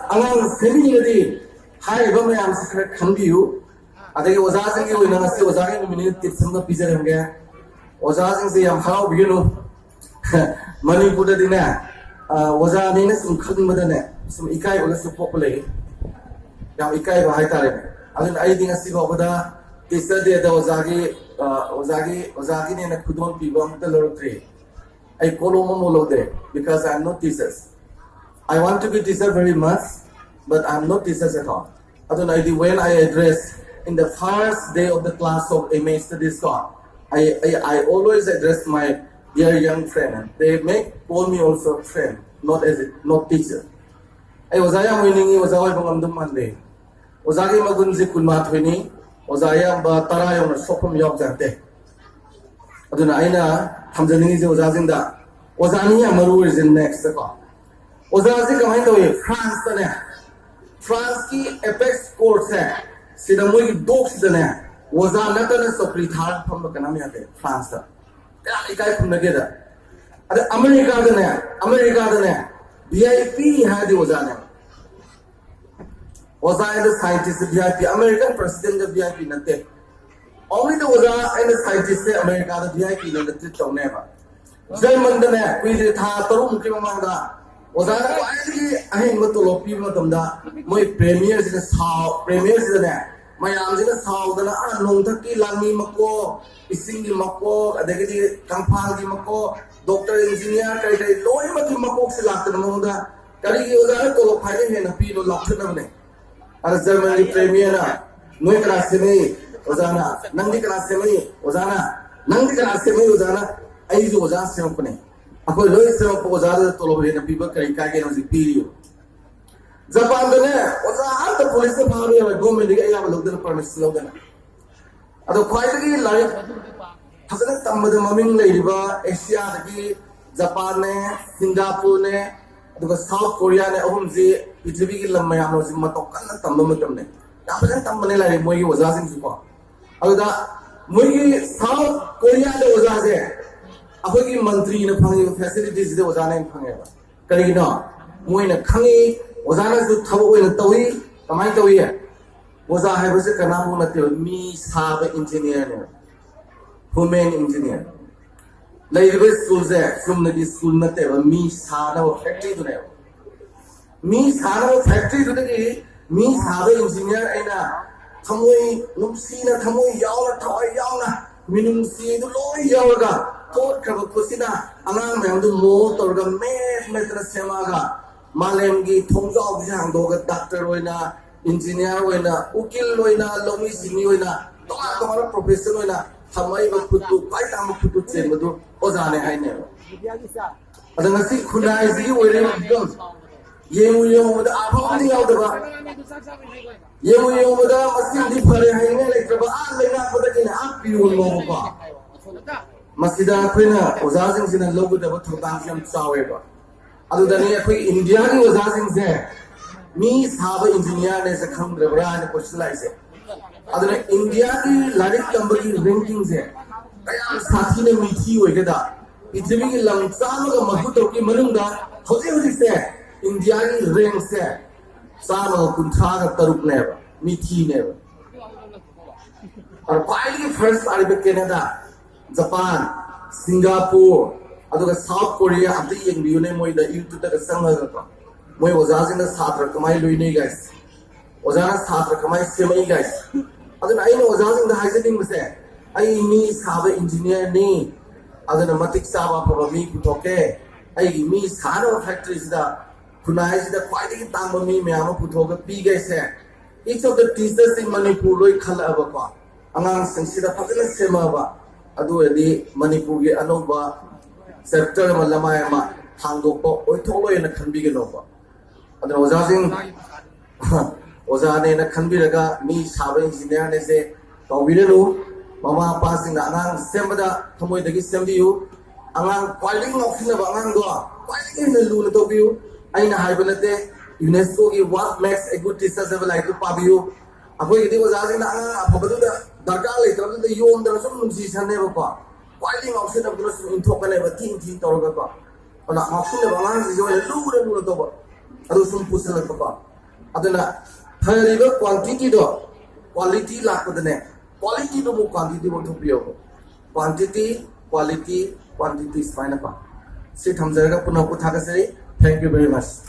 ꯑꯉꯥꯡ ꯁꯦꯝꯕꯤꯅꯤꯡꯉꯗꯤ ꯍꯥꯏꯔꯤꯕ ꯃꯌꯥꯝꯁꯤ ꯈꯔ ꯈꯟꯕꯤꯌꯨ꯫ ꯑꯗꯒꯤ ꯑꯣꯖꯥꯁꯤꯡꯒꯤ ꯑꯣꯏꯅ ꯉꯁꯤ ꯑꯣꯖꯥꯒꯤ ꯅꯨꯃꯤꯠꯅꯤꯅ ꯇꯤꯞꯁ ꯑꯃꯒ ꯄꯤꯖꯔꯝꯒꯦ꯫ ꯑꯣꯖꯥꯁꯤꯡꯁꯦ ꯌꯥꯝ ꯍꯔꯥꯎꯕꯤꯒꯅꯨ꯫ ꯃꯅꯤꯄꯨꯔꯗꯗꯤꯅꯦ, ꯑ, ꯑꯣꯖꯥꯅꯦꯅ ꯁꯨꯝ ꯈꯟꯕꯗꯅꯦ, ꯁꯨꯝ ꯏꯀꯥꯏꯕꯒꯁꯨ ꯄꯣꯛꯄ ꯂꯩ꯫ ꯌꯥꯝ ꯏꯀꯥꯏꯕ ꯍꯥꯏꯇꯥꯔꯦꯅꯦ꯫ ꯑꯗꯨꯅ ꯑꯩꯗꯤ ꯉꯁꯤ ꯐꯥꯎꯕꯗ ꯇꯤꯆꯔ ꯗꯦꯗ ꯑꯣꯖꯥꯒꯤ, ꯑ, ꯑꯣꯖꯥꯒꯤ, ꯑꯣꯖꯥꯒꯤꯅꯦꯅ ꯈꯨꯗꯣꯜ ꯄꯤꯕ ꯑꯝꯇ ꯂꯧꯔꯛꯇ꯭ꯔꯤ꯫ ꯑꯩ ꯀꯣꯂꯣꯝ ꯑꯃ ꯂꯧꯗꯦ, because I am not teachers. I want to be teacher very much, but I am not teachers at all. ꯑꯗꯨꯅ ꯑꯩꯗꯤ when I address in the first day of the class of M A studies ꯀꯣ, I, I, I always address my dear young friend. They may call me also a friend, not as a, not teacher. ꯑꯩ ꯑꯣꯖꯥ ꯌꯥꯝ ꯑꯣꯏꯅꯤꯡꯉꯤ, ꯑꯣꯖꯥ ꯑꯣꯏꯕ ꯉꯝꯗꯧ ꯃꯥꯟꯗꯦ꯫ ꯑꯣꯖꯥꯒꯤ ꯃꯒꯨꯟꯁꯦ ꯀꯨꯟꯃꯥꯊꯣꯏꯅꯤ, ꯑꯣꯖꯥ ꯑꯌꯥꯝꯕ ꯇꯔꯥ ꯌꯧꯅ ꯁꯣꯛꯐꯝ ꯌꯥꯎꯖꯗꯦ꯫ ꯑꯗꯨꯅ ꯑꯩꯅ ꯊꯝꯖꯅꯤꯡꯉꯤꯁꯦ ꯑꯣꯖꯥꯁꯤꯡꯗ, ꯑꯣꯖꯥꯅꯤ ꯌꯥꯝ ꯃꯔꯨ ꯑꯣꯏꯔꯤꯁꯦ ꯅꯦꯛꯁꯇꯀꯣ꯫ ꯑꯣꯖꯥꯁꯦ ꯀꯃꯥꯏꯅ ꯇꯧꯏ? ꯐ꯭ꯔꯥꯟꯁꯇꯅꯦ, ꯐ꯭ꯔꯥꯟꯁꯀꯤ ꯑꯦꯄꯦꯛꯁ ꯀꯣꯔꯠꯁꯦ, ꯁꯤꯗ ꯃꯣꯏꯒꯤ ꯗꯣꯛꯁꯤꯗꯅꯦ ꯑꯣꯖꯥ ꯅꯠꯇꯅ ꯆꯧꯀ꯭ꯔꯤ ꯊꯥꯔꯒ ꯐꯝꯕ ꯀꯅꯥꯝ ꯌꯥꯗꯦ ꯐ꯭ꯔꯥꯟꯁꯇ꯫ ꯀꯌꯥꯝ ꯏꯀꯥꯏ ꯈꯨꯝꯅꯒꯦꯗ꯫ ꯑꯗ ꯑꯃꯦꯔꯤꯀꯥꯗꯅꯦ, ꯑꯃꯦꯔꯤꯀꯥꯗꯅꯦ ꯚꯤ ꯑꯥꯏ ꯄꯤ ꯍꯥꯏꯔꯗꯤ ꯑꯣꯖꯥꯅꯦ꯫ ꯑꯣꯖꯥ ꯑꯩꯅ scientist V I P, American ꯄ꯭ꯔꯁꯤꯗꯦꯟꯒ ꯚꯤ ꯑꯥꯏ ꯄꯤ ꯅꯠꯇꯦ꯫ ꯑꯣꯡꯂꯤ ꯗ ꯑꯣꯖꯥ ꯑꯩꯅ ꯁꯥꯏꯟꯇꯤꯁꯁꯦ ꯑꯃꯦꯔꯤꯀꯥꯗ ꯚꯤ ꯑꯥꯏ ꯄꯤ ꯅ ꯇ꯭ꯔꯤꯠ ꯇꯧꯅꯦꯕ꯫ ꯖꯔꯃꯟꯗꯅꯦ ꯀꯨꯏꯗ꯭ꯔꯤ, ꯊꯥ ꯇꯔꯨꯛꯃꯨꯛꯀꯤ ꯃꯃꯥꯡꯗ ꯑꯣꯖꯥꯅ ꯈ꯭ꯋꯥꯏꯗꯒꯤ ꯑꯍꯦꯟꯕ ꯇꯣꯂꯣꯞ ꯄꯤꯕ ꯃꯇꯝꯗ ꯃꯣꯏ ꯄ꯭ꯔꯦꯃꯤꯌꯔꯁꯤꯅ ꯁꯥꯎ ꯄ꯭ꯔꯦꯃꯤꯌꯔꯁꯤꯗꯅꯦ ꯃꯌꯥꯝꯁꯤꯅ ꯁꯥꯎꯗꯅ ꯑꯥ ꯅꯣꯡꯊꯛꯀꯤ ꯂꯥꯟꯃꯤ ꯃꯀꯣꯛ, ꯏꯁꯤꯡꯒꯤ ꯃꯀꯣꯛ, ꯑꯗꯒꯤꯗꯤ ꯀꯪꯐꯥꯜꯒꯤ ꯃꯀꯣꯛ, ꯗꯣꯛꯇꯔ ꯏꯟꯖꯤꯅꯤꯌꯥꯔ ꯀꯔꯤ ꯀꯔꯤ ꯂꯣꯏꯅꯃꯛꯀꯤ ꯃꯀꯣꯛꯁꯦ ꯂꯥꯛꯇꯅ ꯃꯉꯣꯟꯗ ꯀꯔꯤꯒꯤ ꯑꯣꯖꯥꯅ ꯇꯣꯂꯣꯞ ꯈ꯭ꯋꯥꯏꯗꯒꯤ ꯍꯦꯟꯅ ꯄꯤꯔꯤꯅꯣ ꯂꯥꯎꯊꯠꯅꯕꯅꯦ꯫ ꯑꯗ ꯖꯔꯃꯟꯒꯤ ꯄ꯭ꯔꯦꯃꯤꯌꯔꯅ ꯅꯣꯏ ꯀꯅꯥ ꯁꯦꯝꯃꯛꯏ ꯑꯣꯖꯥꯅ? ꯅꯪꯗꯤ ꯀꯅꯥ ꯁꯦꯝꯃꯛꯏ ꯑꯣꯖꯥꯅ? ꯅꯪꯗꯤ ꯀꯅꯥ ꯁꯦꯝꯃꯛꯏ ꯑꯣꯖꯥꯅ? ꯑꯩꯁꯨ ꯑꯣꯖꯥ ꯁꯦꯝꯃꯛꯄꯅꯦ꯫ ꯑꯩꯈꯣꯏ ꯂꯣꯏ ꯁꯦꯝꯃꯛꯄ ꯑꯣꯖꯥꯗꯨꯗ ꯇꯣꯂꯣꯞ ꯍꯦꯟꯅ ꯄꯤꯕ ꯀꯔꯤ ꯀꯥꯏꯒꯦꯅ ꯍꯧꯖꯤꯛ ꯄꯤꯔꯤꯕ꯫ ꯖꯄꯥꯟꯗꯅꯦ ꯑꯣꯖꯥ ꯑꯝꯇ ꯄꯨꯂꯤꯁꯅ ꯐꯥꯕ ꯌꯥꯔꯣꯏ, ꯒꯣꯔꯃꯦꯟꯗꯒꯤ ꯑꯌꯥꯕ ꯂꯧꯗꯅ ꯄꯔꯃꯤꯁꯟ ꯂꯧꯗꯅ꯫ ꯑꯗꯣ ꯈ꯭ꯋꯥꯏꯗꯒꯤ ꯂꯥꯏꯔꯤꯛ ꯐꯖꯅ ꯇꯝꯕꯗ ꯃꯃꯤꯡ ꯂꯩꯔꯤꯕ ꯑꯦꯁꯤꯌꯥꯗꯒꯤ ꯖꯄꯥꯟꯅꯦ, ꯁꯤꯡꯒꯥꯄꯨꯔꯅꯦ, ꯑꯗꯨꯒ ꯁꯥꯎꯠ ꯀꯣꯔꯤꯌꯥꯅꯦ, ꯑꯍꯨꯝꯁꯤ ꯄ꯭ꯔꯤꯊꯤꯕꯤꯒꯤ ꯂꯝ ꯃꯌꯥꯝꯅ ꯍꯧꯖꯤꯛ ꯃꯇꯧ ꯀꯟꯅ ꯇꯝꯕ ꯃꯇꯝꯅꯦ꯫ ꯌꯥꯝ ꯐꯖꯅ ꯇꯝꯕꯅꯦ ꯂꯥꯏꯔꯤꯛ ꯃꯣꯏꯒꯤ ꯑꯣꯖꯥꯁꯤꯡꯁꯨꯀꯣ꯫ ꯑꯗꯨꯗ ꯃꯣꯏꯒꯤ ꯁꯥꯎꯠ ꯀꯣꯔꯤꯌꯥꯗ ꯑꯣꯖꯥꯁꯦ ꯑꯩꯈꯣꯏꯒꯤ ꯃꯟꯇ꯭ꯔꯤꯅ ꯐꯪꯉꯤꯕ ꯐꯦꯁꯤꯂꯤꯇꯤꯁꯤꯗ ꯑꯣꯖꯥꯅ ꯍꯦꯟꯅ ꯐꯪꯉꯦꯕ꯫ ꯀꯔꯤꯒꯤꯅꯣ? ꯃꯣꯏꯅ ꯈꯪꯉꯤ, ꯑꯣꯖꯥꯅꯁꯨ ꯊꯕꯛ ꯑꯣꯏꯅ ꯇꯧꯏ꯫ ꯀꯃꯥꯏꯅ ꯇꯧꯏ? ꯑꯣꯖꯥ ꯍꯥꯏꯕꯁꯦ ꯀꯅꯥꯕꯨ ꯅꯠꯇꯦꯕ, ꯃꯤ ꯁꯥꯕ ꯏꯟꯖꯤꯅꯤꯌꯥꯔꯅꯦꯕ, ꯍ꯭ꯌꯨꯃꯦꯟ ꯏꯟꯖꯤꯅꯤꯌꯥꯔ꯫ ꯂꯩꯔꯤꯕ ꯁ꯭ꯀꯨꯜꯁꯦ ꯆꯨꯝꯅꯒꯤ ꯁ꯭ꯀꯨꯜ ꯅꯠꯇꯦꯕ, ꯃꯤ ꯁꯥꯅꯕ ꯐꯦꯛꯇ꯭ꯔꯤꯗꯨꯅꯦꯕ꯫ ꯃꯤ ꯁꯥꯅꯕ ꯐꯦꯛꯇ꯭ꯔꯤꯗꯨꯗꯒꯤ ꯃꯤ ꯁꯥꯕ ꯏꯟꯖꯤꯅꯤꯌꯥꯔ ꯑꯩꯅ ꯊꯃꯣꯏ ꯅꯨꯡꯁꯤꯅ, ꯊꯃꯣꯏ ꯌꯥꯎꯅ, ꯊꯋꯥꯏ ꯌꯥꯎꯅ, ꯃꯤꯅꯨꯡꯁꯤꯗꯨ ꯂꯣꯏ ꯌꯥꯎꯔꯒ ꯊꯣꯠꯈ꯭ꯔꯕ ꯈꯨꯠꯁꯤꯅ ꯑꯉꯥꯡ ꯃꯌꯥꯝꯗꯨ ꯃꯣꯜ ꯇꯧꯔꯒ ꯃꯦꯠ ꯃꯦꯠꯇꯅ ꯁꯦꯝꯃꯛꯑꯒ ꯃꯥꯂꯦꯝꯒꯤ ꯊꯣꯡꯖꯥꯎꯁꯤ ꯍꯥꯡꯗꯣꯛꯑꯒ ꯗꯥꯛꯇꯔ ꯑꯣꯏꯅ, ꯏꯟꯖꯤꯅꯤꯌꯥꯔ ꯑꯣꯏꯅ, ꯎꯀꯤꯜ ꯑꯣꯏꯅ, ꯂꯧꯃꯤ ꯁꯤꯟꯃꯤ ꯑꯣꯏꯅ, ꯇꯣꯉꯥꯟ ꯇꯣꯉꯥꯟꯕ ꯄ꯭ꯔꯣꯐꯦꯁꯟ ꯑꯣꯏꯅ ꯊꯝꯃꯛꯏꯕ ꯈꯨꯠꯇꯨ, ꯈ꯭ꯋꯥꯏ ꯇꯥꯡꯕ ꯈꯨꯠꯇꯨ ꯆꯦꯟꯕꯗꯨ ꯑꯣꯖꯥꯅꯦ ꯍꯥꯏꯅꯦꯕ꯫ ꯑꯗ ꯉꯁꯤ ꯈꯨꯟꯅꯥꯏꯁꯤꯒꯤ ꯑꯣꯏꯔꯤꯕ ꯐꯤꯕꯝ, ꯌꯦꯡꯉꯨ ꯌꯦꯡꯉꯨꯕꯗ ꯑꯐꯕ ꯑꯝꯇ ꯌꯥꯎꯗꯕ, ꯌꯦꯡꯉꯨ ꯌꯦꯡꯉꯨꯕꯗ ꯃꯁꯤꯃꯗꯤ ꯐꯔꯦ ꯍꯥꯏꯅꯤꯡꯉꯥꯏ ꯂꯩꯇ꯭ꯔꯕ, ꯑꯥ ꯂꯩꯉꯥꯛꯄꯗꯒꯤꯅ ꯑꯥ ꯄꯤꯌꯣꯟ ꯐꯥꯎꯕꯀꯣ꯫ ꯃꯁꯤꯗ ꯑꯩꯈꯣꯏꯅ ꯑꯣꯖꯥꯁꯤꯡꯁꯤꯅ ꯂꯧꯒꯗꯕ ꯊꯧꯗꯥꯡꯁꯤ ꯌꯥꯝ ꯆꯥꯎꯋꯦꯕ꯫ ꯑꯗꯨꯗꯅꯤ ꯑꯩꯈꯣꯏ ꯏꯟꯗꯤꯌꯥꯒꯤ ꯑꯣꯖꯥꯁꯤꯡꯁꯦ ꯃꯤ ꯁꯥꯕ ꯏꯟꯖꯤꯅꯤꯌꯥꯔꯅꯦꯁꯦ ꯈꯪꯗ꯭ꯔꯕ꯭ꯔꯥ ꯍꯥꯏꯅ ꯀꯣꯏꯁꯤꯜꯂꯛꯏꯁꯦ꯫ ꯑꯗꯨꯅ ꯏꯟꯗꯤꯌꯥꯒꯤ ꯂꯥꯏꯔꯤꯛ ꯇꯝꯕꯒꯤ ꯔꯦꯡꯀꯤꯡꯁꯦ ꯀꯌꯥꯝ ꯁꯥꯊꯤꯅ ꯃꯤꯊꯤ ꯑꯣꯏꯒꯦꯗ, ꯄ꯭ꯔꯤꯊꯤꯕꯤꯒꯤ ꯂꯝ ꯆꯥꯝꯃꯒ ꯃꯔꯤꯐꯨ ꯇꯔꯨꯛꯀꯤ ꯃꯅꯨꯡꯗ ꯍꯧꯖꯤꯛ ꯍꯧꯖꯤꯛꯁꯦ ꯏꯟꯗꯤꯌꯥꯒꯤ ꯔꯦꯡꯁꯦ ꯆꯥꯝꯃꯒ ꯀꯨꯟꯊ꯭ꯔꯥꯒ ꯇꯔꯨꯛꯅꯦꯕ, ꯃꯤꯊꯤꯅꯦꯕ꯫ ꯑꯗ ꯈ꯭ꯋꯥꯏꯗꯒꯤ ꯐꯥꯔꯁ ꯇꯥꯔꯤꯕ ꯀꯦꯅꯦꯗꯥ, ꯖꯄꯥꯟ, ꯁꯤꯡꯒꯥꯄꯨꯔ, ꯑꯗꯨꯒ ꯁꯥꯎꯠ ꯀꯣꯔꯤꯌꯥ ꯑꯝꯇ ꯌꯦꯡꯕꯤꯌꯨꯅꯦ, ꯃꯣꯏꯗ ꯌꯨꯇ꯭ꯌꯨꯕꯇꯒ ꯆꯪꯉꯒꯀꯣ꯫ ꯃꯣꯏ ꯑꯣꯖꯥꯁꯤꯡꯅ ꯁꯥꯇ꯭ꯔ ꯀꯃꯥꯏꯅ ꯂꯣꯏꯅꯩ ꯒꯥꯏꯁ, ꯑꯣꯖꯥꯅ ꯁꯥꯇ꯭ꯔ ꯀꯃꯥꯏꯅ ꯁꯦꯝꯃꯛꯏ ꯒꯥꯏꯁ꯫ ꯑꯗꯨꯅ ꯑꯩꯅ ꯑꯣꯖꯥꯁꯤꯡꯗ ꯍꯥꯏꯖꯅꯤꯡꯕꯁꯦ, ꯑꯩ ꯃꯤ ꯁꯥꯕ ꯏꯟꯖꯤꯅꯤꯌꯥꯔꯅꯤ, ꯑꯗꯨꯅ ꯃꯇꯤꯛ ꯆꯥꯕ ꯑꯐꯕ ꯃꯤ ꯄꯨꯊꯣꯛꯀꯦ꯫ ꯑꯩꯒꯤ ꯃꯤ ꯁꯥꯅꯕ ꯐꯦꯛꯇ꯭ꯔꯤꯁꯤꯗ, ꯈꯨꯟꯅꯥꯏꯁꯤꯗ ꯈ꯭ꯋꯥꯏꯗꯒꯤ ꯇꯥꯡꯕ ꯃꯤ ꯃꯌꯥꯝ ꯑꯃ ꯄꯨꯊꯣꯛꯑꯒ ꯄꯤꯒꯦꯁꯦ꯫ Each of the teachers in Manipur ꯂꯣꯏ ꯈꯜꯂꯛꯑꯕꯀꯣ, ꯑꯉꯥꯡꯁꯤꯡꯁꯤꯗ ꯐꯖꯅ ꯁꯦꯝꯃꯛꯑꯕ, ꯑꯗꯨ ꯑꯣꯏꯔꯗꯤ ꯃꯅꯤꯄꯨꯔꯒꯤ ꯑꯅꯧꯕ ꯆꯦꯞꯇꯔ ꯑꯃ, ꯂꯃꯥꯏ ꯑꯃ ꯍꯥꯡꯗꯣꯛꯄ ꯑꯣꯏꯊꯣꯛꯂꯣꯏꯅ ꯈꯟꯕꯤꯒꯅꯣꯕ꯫ ꯑꯗꯨꯅ ꯑꯣꯖꯥꯁꯤꯡ, ꯑꯣꯖꯥꯅꯦꯅ ꯈꯟꯕꯤꯔꯒ ꯃꯤ ꯁꯥꯕ ꯏꯟꯖꯤꯅꯤꯌꯥꯔꯅꯦꯁꯦ ꯇꯧꯕꯤꯔꯅꯨ꯫ ꯃꯃꯥ ꯃꯄꯥꯁꯤꯡꯅ ꯑꯉꯥꯡ ꯁꯦꯝꯕꯗ ꯊꯃꯣꯏꯗꯒꯤ ꯁꯦꯝꯕꯤꯌꯨ꯫ ꯑꯉꯥꯡ ꯈ꯭ꯋꯥꯏꯗꯒꯤ ꯉꯥꯎꯁꯤꯟꯅꯕ ꯑꯉꯥꯡꯗꯣ ꯈ꯭ꯋꯥꯏꯗꯒꯤ ꯍꯦꯟꯅ ꯂꯨꯅ ꯇꯧꯕꯤꯌꯨ꯫ ꯑꯩꯅ ꯍꯥꯏꯕ ꯅꯠꯇꯦ, ꯌꯨꯅꯦꯁꯀꯣꯒꯤ What Makes a Good Teacher ꯍꯥꯏꯕ ꯂꯥꯏꯔꯤꯛꯇꯨ ꯄꯥꯕꯤꯌꯨ꯫ ꯑꯩꯈꯣꯏꯒꯤꯗꯤ ꯑꯣꯖꯥꯁꯤꯡꯅ ꯑꯉꯥꯡ ꯑꯐꯕꯗꯨꯗ ꯗꯔꯀꯥꯔ ꯂꯩꯇ꯭ꯔꯕꯗꯨꯗ ꯌꯣꯝꯗꯅ ꯁꯨꯝ ꯅꯨꯡꯁꯤꯁꯟꯅꯦꯕꯀꯣ꯫ ꯈ꯭ꯋꯥꯏꯗꯒꯤ ꯉꯥꯎꯁꯤꯟꯅꯕꯗꯨꯅ ꯁꯨꯝ ꯏꯟꯊꯣꯛꯀꯅꯦꯕ, ꯊꯤꯅ ꯊꯤꯅ ꯇꯧꯔꯒꯀꯣ꯫ ꯑꯗꯨꯅ ꯉꯥꯎꯁꯤꯟꯅꯕ ꯑꯉꯥꯡꯁꯤꯡꯁꯦ ꯑꯣꯏꯅ ꯂꯨꯅ ꯂꯨꯅ ꯇꯧꯕ, ꯑꯗꯨ ꯁꯨꯝ ꯄꯨꯁꯤꯜꯂꯛꯄꯀꯣ꯫ ꯑꯗꯨꯅ ꯐꯔꯤꯕ ꯀ꯭ꯋꯥꯟꯇꯤꯇꯤꯗꯣ ꯀ꯭ꯋꯥꯂꯤꯇꯤ ꯂꯥꯛꯄꯗꯅꯦ, ꯀ꯭ꯋꯥꯂꯤꯇꯤꯗꯨꯕꯨ ꯀ꯭ꯋꯥꯟꯇꯤꯇꯤꯕꯨ ꯊꯣꯛꯄꯤꯌꯣꯕ꯫ Quantity, quality, quantity ꯁꯨꯃꯥꯏꯅꯀꯣ꯫ ꯁꯤ ꯊꯝꯖꯔꯒ ꯄꯨꯝꯅꯃꯛꯄꯨ ꯊꯥꯒꯠꯆꯔꯤ꯫ Thank you very much.